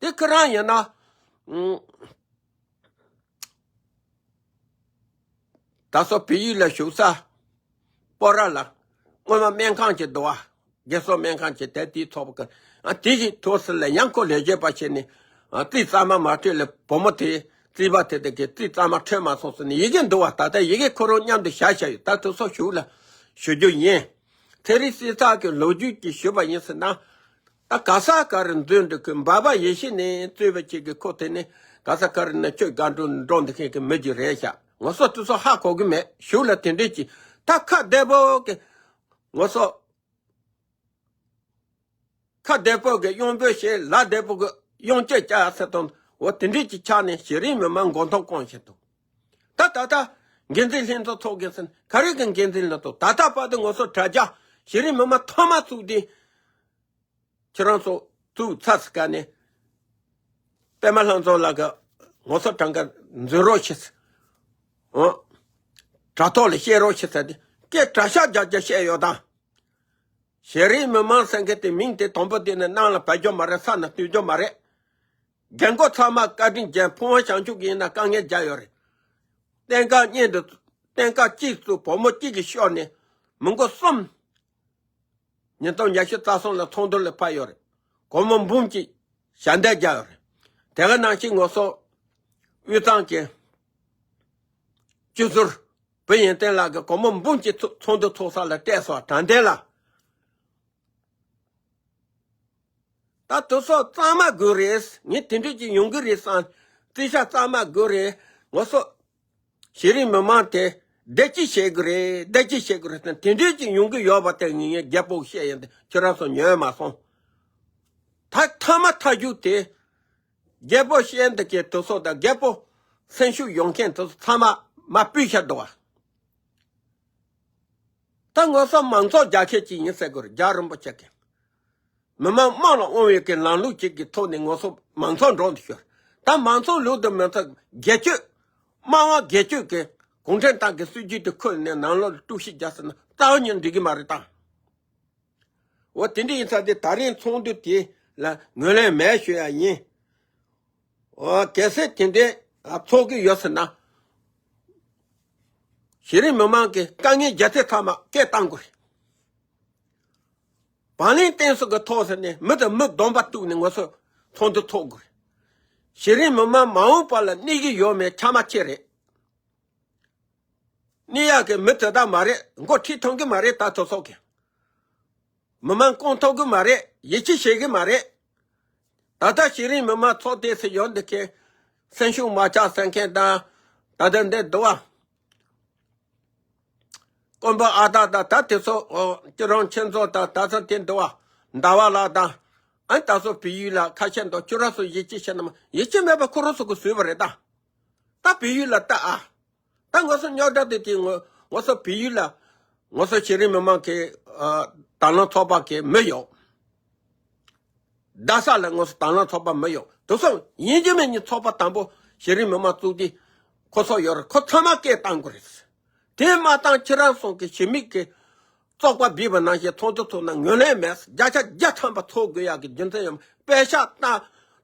དེ་ཁོ་རང་ཡིན་ན། ཨུམ། ད་སོ་བལ་ཡུལ་ལ་བཞུགས་ས། སྤོ་ར་ལ། སྔོན་མ་སྨན་ཁང་གི་འདུག་བ། རྒན་གསོ་སྨན་ཁང་གི་དེ་དེའི་ཐོག་གི་ཨ་དེ་ཞིག་ཐོག་སི་ལ་ཡང་ཁོ་ལས་བྱེད་པ་བྱས་ནས་ཨ་རྩིས་གཙང་མ་མ་སྤྲོད་ལ་བུ་མོ་དེ་རྩིས་པ་དེ་དེ་གི་རྩིས་གཙང་མ་འཕྲོད་མ་སོང་ཟེར་ནས་ཡི་གེ་འདུག་བ། ད་ལྟ་ཡི་གེ་ཁོ་རང་མཉམ་དུ་བཞག་བཞག་ཡོད། ད་དེ་ཚོ་ཞུགས་ལ་ཞུ་རྒྱུ་ཡིན། ཚེ་རིང་སྲིད་ཐར་གི་ལོ་རྒྱུས་ཀྱི་ཞུས་པ་ཡིན་ཟེར་ན། ད་ག་ས་ག་རུ་འཛུལ་འགྲོ་གི་འབའ་པ་ཡེ་ཤེས་ནས་གཙོས་པ་ཅིག་གི་ཁོ་དེ་ནས་ག་ས་ག་རུ་ནས་ཆོས་སྒང་དྲུག་འགྲོ་འདི་མཁན་གི་མི་ཅིག་རེད་ཤག་ང་ཚོ་དེ་ཚོ་ཧ་གོ་གི་མེད། ཞུགས་ལ་དེ་འདྲས་ཀྱི་ད་ཁ་བདེ་པོ་གི་ང་ཚོ་ཁ་བདེ་པོ་གི་གཡང་འབོད་བྱེད། ལ་བདེ་པོ་གི་གཡང་སྐྱེ་བྱ་ཟེར་དང་འོ་དེ་འདྲས་ཀྱི་ཆ་ནས་གཞི་རིམ་མི་མང་མགོ་འཐོམ་གང་བྱེད་དོ། ད་ད་ལྟ་འགན་འཛིན་ལྷན་ཚོགས་ཚོགས་གི་ཟིན། ག་རེ་གི་འགན་འཛིན་ལ་ཐོག་ད་ལྟ་བར་དུ་ང་ཚོ་དྲ་རྒྱ་གཞི་རིམ་མི་མང་ཐོག་མ་བཙུགས་ཏེ། ཁྱེད་རང་ཚོ་ཐུགས་ཚ་ཚ་ག་ནས་པད་མ་ལྷ་མཛོད་ལགས་ཀྱི་ངོ་སོ་གྲངས་ཀ་འཛུལ་རོགས་བྱེད་ཟེར། ཨོ། དྲ་ཐོག་ལ་བཤད་རོགས་བྱེད་ཟེར་ཏེ་སྐད་གྲགས་ཤག་རྒྱག་རྒྱག་བཤད་ཡོད་དང་། གཞི་རིམ་མི་མང་ཟེར་མཁན་དེ་མིང་དེ་དང་པོ་དེ་ནས་ནང་ལ་བབས་རྒྱུ་མ་རེད། ས་ནས་བཏུས་རྒྱུ་མ་རེད། རྒན་གོག་ཚང་མ་བཀའ་དྲིན་ཅན། ཕུན་དབང་བྱང་ཆུབ་ཀྱི་ཡིན་ན་དཀའ་ངལ་རྒྱག་ཡོད་རེད། བསྟན་ཁག་གཉིས་འདི་བསྟན་ཁག་གཅིག་བཙུགས་བུ་མོ་གཅིག་གིས་ཤོར་ནས་མི་མགོ་གསུམ། ཉིས་སྟོང་ཉི་ཤུ་རྩ་གསུམ་ལ་ཚོགས་འདུ་ལ་ཕར་ཡོད་རེད། སྒོར་མོ་འབུམ་གཅིག་ ཞལ་འདེབས་རྒྱག་ཡོད་རེད། དེ་ག་ནང་བཞིན་ང་ཚོ་དབུས་གཙང་གི་སྤྱི་ཟུར་བུ་ཡོན་ཏན་ལགས་ཀྱིས་སྒོར་མོ་འབུམ་གཅིག་ཚོགས་འདུ་ཚོགས་ས་ལ་སྤྲད་སོང་། དྲང་བདེན་ལ། ད་དེ་ཚོ་གཙང་མ་དགོས་རེད། ངས་དེ་འདྲ་ཅིག་ཡོང་གི་རེད་བསམ། རྩིས་ཆ་གཙང་མ་དགོས་རེད། ང་ཚོ་གཞི་རིམ་མི་མང་དེ་བདེ་སྐྱིད་བྱེད་དགོས་རེད། བདེ་སྐྱིད་བྱེད་དགོས་རེད་ཟེར། དེ་འདྲ་ཅིག་ཡོང་གི་ཡོད་པ་དེ་ངས་རྒྱལ་པོ་བཤད་ཡིན་ཏེ། ཁྱེད་རང་ཚོ་ཉན་མ་སོང་། ད་མཐའ་མ་མཐའ་མཇུག་དེ་རྒྱལ་པོ་བཤད་འདི་གའི་དེ་ཚོ་དང་རྒྱལ་པོ་སེམས་ཤུགས་ཡོང་མཁན་དེ་ཚོ་ཚང་མ་མར་ཕུད་བཞག་འདུག་བ། ད་ང་ཚོ་མང་ཚོགས་རྒྱ་ཁྱབ་ཅིག་ཡིན་ཟེར་དགོས་རེད། རྒྱལ་བ་རིན་པོ་ཆེ་གིས་མི་མང་དམངས་ལ་དབང་བའི་གི་ལམ་ལུགས་ཅིག་གི་ཐོག་ནས་ང་ཚོ་མང་ཚོགས་འགྲོ་འདི་ཤོར། ད་མང་ཚོགས་ལུགས་དང་མི་ཚོགས་སྒེར་གཅོད། དམངས་དབང་སྒེར་གཅོད་ཀྱི་གུང་ཁྲན་ཏང་གི་སྲིད་ཇུས་དེ་ཁུར་ནས་ནང་ལོགས་ལ་དཀྲུག་ཤིང་རྒྱག་ཟེར་ན་རྩ་བ་ཉིད་འགྲིག་གི་མ་རེད་ད། འོ་དེ་འདྲ་ཡིན་ཙང་དེ་ད་རིང་ཚོགས་འདུ་དེ་ལ་ངོས་ལེན་མེད་ཞུ་ཡ་ཡིན། འོ་གལ་སྲིད་དེ་འདྲའི་ཚོགས་ཀྱི་ཡོད་ཟེར་ན། གཞི་རིམ་མི་མང་གི་དཀའ་ངལ་རྒྱ་ཆེ་ཚང་མ་སྐད་བཏང་དགོས་རེད། བགྲོ་གླེང་བསྟེན་གསུམ་གྱི་ཐོག་ཟེར་ནས་མི་དང་མི་བསྡོམས་པ་གཏུགས་ནས་ང་ཚོ་ཚོགས་འདུ་ཚོགས་དགོས་རེད། གཞི་རིམ་མི་མང་མ་འོངས་པ་ལ་གནོད་ཀྱི་ཡོད་མེད་ཆ་མ་ཁྱེར་རེད། གནོད་ཡག་གི་མི་དེ་དག་མ་རེད། མགོ་ཁྲིད་ཐུབ་ཀྱི་མ་རེད། ད་དེ་ཚོ་གིས་མི་མང་སྐོང་ཐུབ་ཀྱི་མ་རེད། ཡིད་ཆེས་བྱེད་ཀྱི་མ་རེད། ད་ལྟ་གཞི་རིམ་མི་མང་ཚོགས་སྡེ་ཟེར་ཡོད་འདི་གའི་སེམས་ཤུགས་མ་ཆག་ཟེར་མཁན་དང་། ད་ལྟ་འདི་འདུག་བ། ཀོན་པོ་ཨ་ད་ད་ད་དེ་ཚོ་ཨོ་ཁྱོད་རང་ཁྱེད་ཚོ་ད་ད་ཚོ་དེ་འདུག་བ། ཟླ་བ་ལགས་དང་། ཨ་ད་ཚོ་བལ་ཡུལ་ལ་ཁ་ཤས་འདུག་ཁྱོད་རང་ཚོ་ཡིད་ཆེས་བྱས་ན་མ་ཡིད་ཆེས་མེད་པ་ཁོ་རང་ཚོ་གིས་བཟོས་པ་རེད་ད། ད་བལ་ཡུལ་ལ་ལྟ་ཨ། ད་ང་ཚོ་རྙོག་དྲ་དེ་དེ་ང་ང་ཚོ་བལ་ཡུལ་ལ་ང་ཚོ་གཞི་རིམ་མི་མང་གི་ཨ་དྭང་བླངས་ཚོགས་པ་གི་མི་ཡོད། རྡ་ས་ལ་ང་ཚོ་དྭང་བླངས་ཚོགས་པ་མི་ཡོད། དེ་ཚོ་ཡིན་གཅིག་མིན་གཉིས་ཚོགས་པ་དང་པོ་གཞི་རིམ་མི་མང་བཙུགས་དུས་ཁོ་ཚོ་ཡོད་རེད། ཁོ་ཚང་མ་སྐད་བཏང་དགོས་རེད། དེ་མ་བཏང་ཁྱེད་རང་ཚོ་གི་གཞི་མི་གི་བཙོག་པ་བྱས་པ་ནང་བཞིན་ཚོགས་འདུ་ཚོགས་ན་ངོས་ལེན་མེད། བརྒྱ་ཆ་བརྒྱ་ཐམ་པ་ཚོགས་དགོས་ཡག་གི་རྒྱུ་མཚན་ཡང་པད་ཤག་བཏང་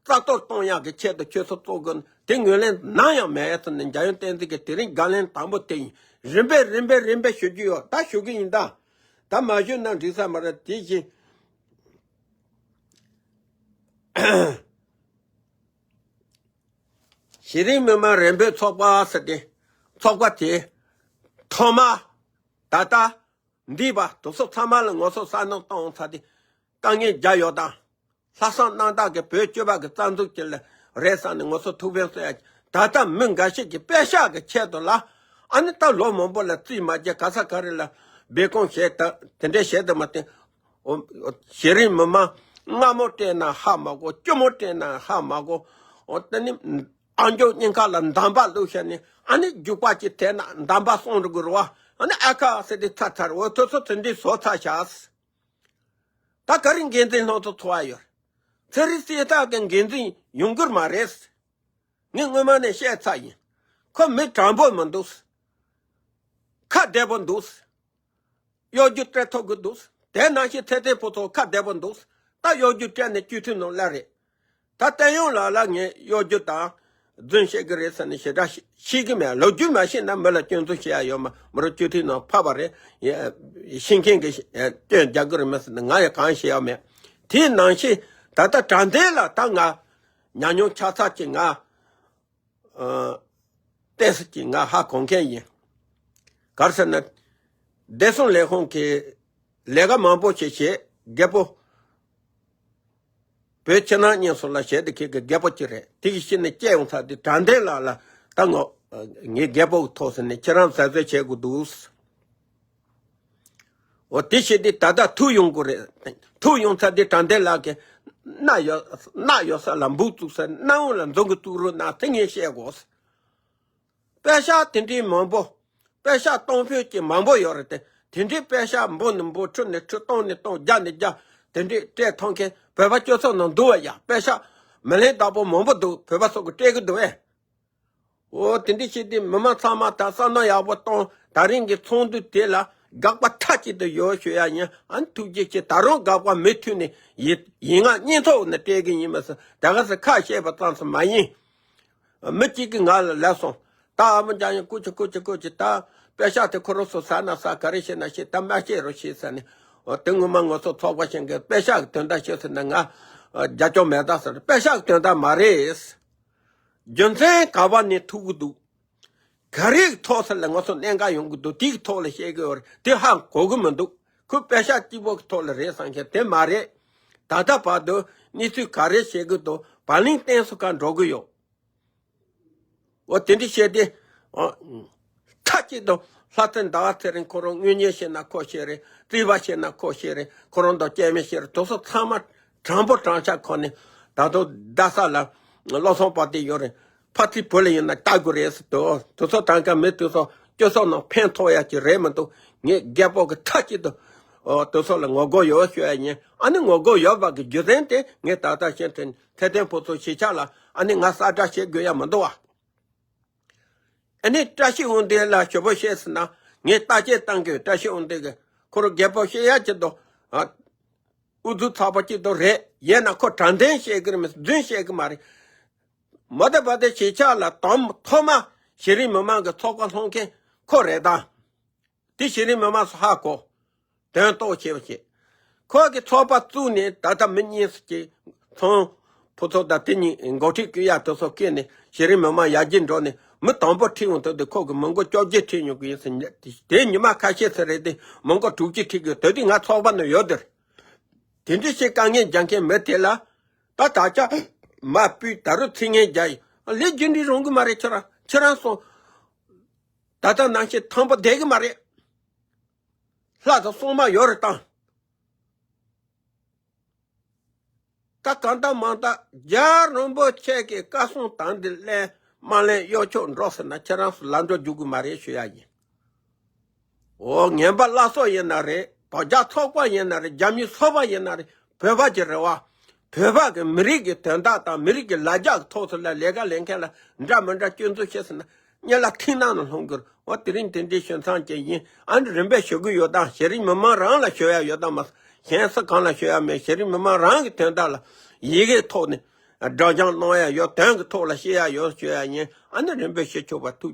རྩ་གཏོར་གཏོང་ཡག་གི་ཆེད་དུ་ཁྱོད་ཚོ་བཙོག་དགོས་ན་དེ་ངོས་ལེན་ནམ་ཡང་མེད་ཟེར་ནས་འཇམ་དབྱངས་བསྟན་འཛིན་གྱིས་དེ་རིང་བཀའ་ལན་དང་པོ་དེ་ཡིན། རིམ་པས་རིམ་པས་རིམ་པས་ཞུ་རྒྱུ་ཡོད། ད་ཞུ་གི་ཡིན་ད། ད་མ་ཞུས་ན་འགྲིག་ས་མ་རེད། དེ་བཞིན་གཞི་རིམ་མི་མང་རེ་འབོད་ཚོགས་པ་ཟེར་ཏེ་ཚོགས་པ་དེ་ཐོག་མ་ད་ལྟ་འདས་པ་དེ་ཚོ་ཚང་མ་ལ་ངོ་སོ་གསར་སྣོན་གཏོང་ཚར་ཏེ་དཀའ་ངལ་རྒྱག་ཡོད་དང་། ལྷག་བསམ་རྣམ་དག་གིས་བོད་སྐྱོབ་པ་གི་རྩ་འཛུགས་ཀྱི་ལས་རེད་བསམ་ནས་ངོ་སོ་ཐུགས་ཕན་གསོས་ཡ། ད་ལྟ་མི་འགའ་ཤས་ཀྱིས་པད་ཤག་གི་ཆེད་དུ་ལ་ཨ་ནི་ད་ལོ་མང་པོ་ལ་རྩིས་མ་རྒྱག་ག་ས་ག་རེ་ལ་སྦས་སྐུང་བྱས་ད་དེ་འདྲས་བྱས་དུ་མ་བསྟན། འོ། གཞི་རིམ་མི་མང་སྔ་མོ་སྤྲད་ན་ཧ་མ་གོ། སྐྱོ་མོ་སྤྲད་ན་ཧ་མ་གོ། འོ་དེ་ནི་ཨ་མཆོག་སྙིང་ཁ་ལ་འདམ་བག་བླུགས་བྱས་ནས་ཨ་ནི་རྒྱུག་པ་ཅིག་ཐེབས་ན་འདམ་བག་སོང་འགྲོ་གི་རེད་བ། ཨ་ནི་ཨ་ཁ་ཟེར་ཏེ་ཚར་ཚར། འོ་དེ་ཚོ་དེ་འདྲས་བཟོ་ཚར་ཤག་ད་ག་རེ་འགན་འཛིན་ལྷན་ཚོགས་ཚོགས་ཡ་ཡོད། ཚན་རིག་རྩིས་ཐག་གི་འགན་འཛིན་ཡོང་གི་མ་རེད། ངས་སྔོན་མ་ནས་བཤད་ཚར་ཡིན། ཁོ་མི་དྲང་པོ་མི་འདུག་ཁ་བདེ་པོ་འདུག་གཡོ་སྒྱུ་སྤྲད་ཐུབ་ཀྱི་འདུག་དེ་ནང་བཞིན་ཚེ་བརྟན་ཕུན་ཚོགས་ཁ་བདེ་པོ་འདུག་ད་གཡོ་སྒྱུ་སྤྲད་ནས་སྤྱི་འཐུས་ནང་སླེབས་རེད། ད་བསྟན་དབྱངས་ལགས་ལ་ངས་གཡོ་སྒྱུ་དང་རྫུན་བཤད་ཀྱི་རེད་ཟེར་ནས་ཞེ་དྲག་ཤེས་ཀྱི་མེད། ལོ་རྒྱུས་མ་ཤེས་ན་མི་ལ་སྐྱོན་འཛུགས་བྱེད་ཡ་ཡོད་མ་མི་རུང་སྤྱི་འཐུས་ནང་ཕབ་པ་རེད། ཤེས་མཁན་གྱིས་སྐྱོན་རྒྱག་གི་རེད་མ་ཟེར་ན་ང་ཡང་གང་བཤད་ཡ་མེད། དེའི་ནང་བཞིན་ད་ལྟ་དྲང་བདེན་ལ་ད་ང་ཉམས་མྱོང་ཆགས་ཚར་གྱི་ང་། ཨ། ཏོག་ཙམ་ཅིག་ང་ཧ་གོ་མཁན་ཡིན། ག་རེ་ཟེར་ན། བདེ་སྲུང་ལས་ཁུངས་ཀྱི་ལས་ཀ་མང་པོ་ཞིག་བྱས། རྒད་པོ་བོད་ཕྱི་ནང་གཉིས་སུ་ལ་བྱས་ཏེ་ཁྱེད་ཀྱི་རྒད་པོ་ཅིག་རེད། དེ་གི་ཕྱི་ནས་སྐྱེས་ཡོང་ཚར་དུས་དྲང་བདེན་ལགས་ལ་ད་ངོ་ངའི་རྒད་པོ་གི་ཐོག་ཟེར་ནས་ཁྱེད་རང་གཟབ་གཟབ་བྱེད་དགོས་འདུག་འོ་དེ་བྱས་དུས་ད་ལྟ་ཐུག་ཡོང་དགོས་རེད། ཐུག་ཡོང་ཚར་དུས་དྲང་བདེན་ལགས་ཀྱིས་རྣ་ཡོད་རྣ་ཡོད་ས་ལ་འབུ་བཙུགས་ས། རྣ་འོང་ལ་འཛུམ་གྱིས་གཏུག་རོགས་གནང་། དེ་ངས་བཤད་དགོས། པད་ཤག་དེ་འདྲའི་མང་པོ། པད་ཤག་གཏོང་ཕོད་ཀྱི་མང་པོ་ཡོད་རེད་དེ། དེ་འདྲའི་པད་ཤག་འབུ་ནས་འབུ་ཁྲི་ནས་ཁྲི་སྟོང་ནས་སྟོང་བརྒྱ་ནས་བརྒྱ་དེ་འདྲའི་སྤྲད་ཐོངས་མཁན་བོད་པ་སྤྱི་ཚོགས་ནང་འདུག་བ་ཡ། པད་ཤག་མི་ལེན་བདག་པོ་མང་པོ་འདུག་བོད་པ་ཚོ་གིས་སྤྲད་གི་འདུག་བས། འོ་དེ་འདྲ་བྱས་ཏེ་མི་མང་ཚང་མ་ད་བསམ་བློ་ཡག་པོ་གཏོང་། ད་རིང་གི་ཚོགས་འདུ་དེ་ལ་དགག་པ་མཐའ་གཅིག་ཏུ་ཡོད་ཞུ་ཡ་ཡིན། ཨ་ནི་ཐུགས་རྗེ་ཆེ། ད་རུང་དགག་པ་མུ་མཐུད་ནས་ཡིན་ཡིན་ངག་སྙིང་ཐོག་ནས་སྤྲད་གི་ཡིན་མ་ཟད་ད་ག་ཟེ་ཁ་བཤད་པ་ཙམ་ཞིག་མ་ཡིན། མི་གཅིག་གིས་ང་ལ་ལབ་སོང་། ད་ཨ་མ་འཇམ་དབྱངས་སྐུ་མཁྱེན་སྐུ་མཁྱེན་སྐུ་མཁྱེན། ད་པད་ཤག་དེ་ཁོ་རང་ཚོ་ཟ་ན་ཟ། ག་རེ་བྱེད་ན་བྱེད། ད་མ་བཤད་རོགས་བྱེད་ཟེར་ནས། འོ་དེ་སྔོན་མ་ང་ཚོ་ཚོགས་པ་གཞན་གྱིས་པད་ཤག་གི་དོན་དག་ཤོད་ཟེར་ན་ང་ རྒྱབ་སྐྱོར་མེད་ད་ཟེར། པེ་ཤག་གི་དོན་དག་མ་རེད། རྒྱུ་མཚན་ག་བ་ནས་ཐུག་གི་འདུག་ག་རེ་གི་ཐོག་ས་ལ་ང་ཚོ་གནད་འགག་ཡོང་གི་འདུག་དེ་གི་ཐོག་ལ་བཤད་གི་ཡོད་རེད། དེ་ཧ་གོ་གི་མི་འདུག་ཁོས་པེ་ཤག་གཅིག་པོ་གི་ཐོག་ལ་རེད་བསམ་མཁན་དེ་མ་རེད། ད་ལྟ་བར་དུ་གནས་ཚུལ་ག་རེ་བཤད་གི་འདུག་བར་ལིང་ཏེན་སུ་ག་འགྲོ་གི་ཡོད། འོ་དེ་འདྲ་བཤད་དེ། ཨ། མཐའ་གཅིག་ཏུ་ལྷ་ཐར་ཟླ་བ་ཚེ་རིང་ཁོ་རང་དངུལ་གཉེར་བྱས་ན་ཁོ་བྱས་རེད། རྩིས་པ་བྱས་ན་ཁོ་བྱས་རེད། ཁོ་རང་དང་སྐྱེ་དམན་བྱས་རེད། དེ་ཚོ་ཚང་མ་དྲང་པོ་དྲང་ཆ་ཁོ་ནས་ད་དུང་རྡ་ས་ལ་བློ་བཟང་དཔལ་ལྡན་ཡོད་རེད། ཕ་ཚིག་བོད་ལ་ཡིན་ན་ལྟ་དགོས་རེད་ཟེར་དུས། དེ་ཚོ་དང་ག་མི་དེ་ཚོ་སྤྱི་ཚོགས་ནང་ཕན་ཐོགས་ཡ་ཅིག་རེད་མི་འདུག་ངས་རྒད་པོ་གི་མཐའ་གཅིག་ཏུ་ཨོ་དེ་ཚོ་ལ་ངོ་རྒོལ་ཡོད་ཞུ་ཡ་ཡིན། ཨ་ནི་ངོ་རྒོལ་ཡོད་པ་གི་རྒྱུ་མཚན་དེ་ངས་ད་ལྟ་བཤད་དོན། ཚེ་བརྟན་ཕུན་ཚོགས་གཞིས་ཆགས་ལ་ཨ་ནི་ང་གསལ་བསྒྲགས་བྱེད་དགོས་ཡ་མི་འདུག་བ། ཨ་ནི་བཀྲ་ཤིས་དབང་འདུས་ལ་ཞུ་བོ་བཤད་ཟེར་ན་ངས་བརྟག་དཔྱད་བཏང་གི་ཡོད། བཀྲ་ཤིས་དབང་འདུས་གི་ཁོ་རང་རྒད་པོ་བཤད་ཡ་ཅིག་ཏུ། ཨ། ཨུ་ཚུགས་ཚ་པོ་ཅིག་ཏུ་རེད། ཡིན་ན་ཁོ་དྲང་བདེན་བཤད་གི་རེད་མི་རྫུན་བཤད་གི་མ་རེད། མ་དེ་བ་དེ་གཞིས་ཆགས་ལ་དང་ཐོག་མ་གཞི་རིམ་མི་མང་གི་ཚོགས་པ་སློང་མཁན་ཁོ་རེད་ད། དེ་གཞི་རིམ་མི་མང་ཚོ་ཧ་གོ། དོན་རྟོགས་བྱེད་པ་བྱེད། ཁོ་གི་ཚོགས་པ་བཙུགས་ནས་ད་ལྟ་མི་གཉིས་སུ་གཅིག་ཚོང་ཕུན་ཚོགས་དང་དེ་གཉིས་འགོ་ཁྲིད་བསྐོས་ཡ་དེ་ཚོ་བསྐོས་ནས་གཞི་རིམ་མི་མང་ཡར་རྒྱས་འགྲོ་ནས་མི་དང་པོ་ཁྲིད་ཡོང་དུས་དེ་ཁོ་གི་མི་མགོ་བཅོ་བརྒྱད་ཁྲིད་མྱོང་གི་ཡིན་ཟེར། དེ་ཉི་མ་ཁ་ཤས་ཚོད་རེད་དེ་མི་མགོ་དྲུག་ཅུ་ཁྲིད་གི་ཡོད། དེ་དུས་ང་ཚོགས་པ་ནང་ཡོད་དེར། དེ་འདྲ་ཞིག་དཀའ་ངལ་རྒྱག་མཁན་མི་དེ་ལ་ད་ད་ཆ་མ་སྤུས་ད་རུང་ཚིག་ངན་རྒྱག་ཡིན། ལས་རྒྱུ་འབྲས་རུང་གི་མ་རེད། ཁྱེད་རང་ཁྱེད་རང་སོང་། ད་ལྟ་ནང་བཞིན་ཐང་པོ་བསྡད་གི་མ་རེད། ལྷ་དང་སྲུང་མ་ཡོད་རེད་དང་། ད་གང་ལྟར་མང་ལྟར་རྒྱལ་བ་རིན་པོ་ཆེ་གི་བཀའ་གསུང་དང་འདི་ལེན་མ་ལེན་གཡོ་ཆོག་འགྲོ་ཟེར་ན་ཁྱེད་རང་ཚོ་ལམ་འགྲོ་རྒྱུག་གི་མ་རེད་ཞུ་ཡ་ཡིན། འོ་ངན་པ་བླ་སྲོག་ཡིན་ན་རེད། དོལ་རྒྱལ་ཚོགས་པ་ཡིན་ན་རེད། རྒྱ་མིའི་ཚོགས་པ་ཡིན་ན་རེད། བོད་པ་གི་རེ་བ། བོད་པ་གི་མི་རིགས་ཀྱི་དོན་དག་དང་མི་རིགས་ཀྱི་ལ་རྒྱ་གི་ཐོག་ཚོ་ལ་ལས་ཀ་ལས་མཁན་ལ་འདྲ་མི་འདྲ་སྐྱོན་འཛུགས་བྱེད་ཟེར་ན། སྙན་ལ་ཐིག་ནང་ནས་ལྷུང་གི་རེད། འོ་དེ་རིང་དེ་འདྲའི་ཞུ་མཚམས་ཅན་ཡིན། ཨ་ནི་རིམ་པས་ཞུ་གི་ཡོད་དང་། གཞི་རིམ་མི་མང་རང་ལ་ཞུ་ཡ་ཡོད་དང་མ་གཞན་སུ་གང་ལ་ཞུ་ཡ་མེད། གཞི་རིམ་མི་མང་རང་གི་དོན་དག་ལ་ཡི་གེའི་ཐོག་ནས་སྒྲ་སྦྱང་གནང་ཡ་ཡོད། དོན་གྱི་ཐོག་ལ་བཤད་ཡ་ཡོད་ཞུ་ཡ་ཡིན། ཨ་ནི་རིམ་པས་ཞུ་ཆོག་པ་ཐུགས།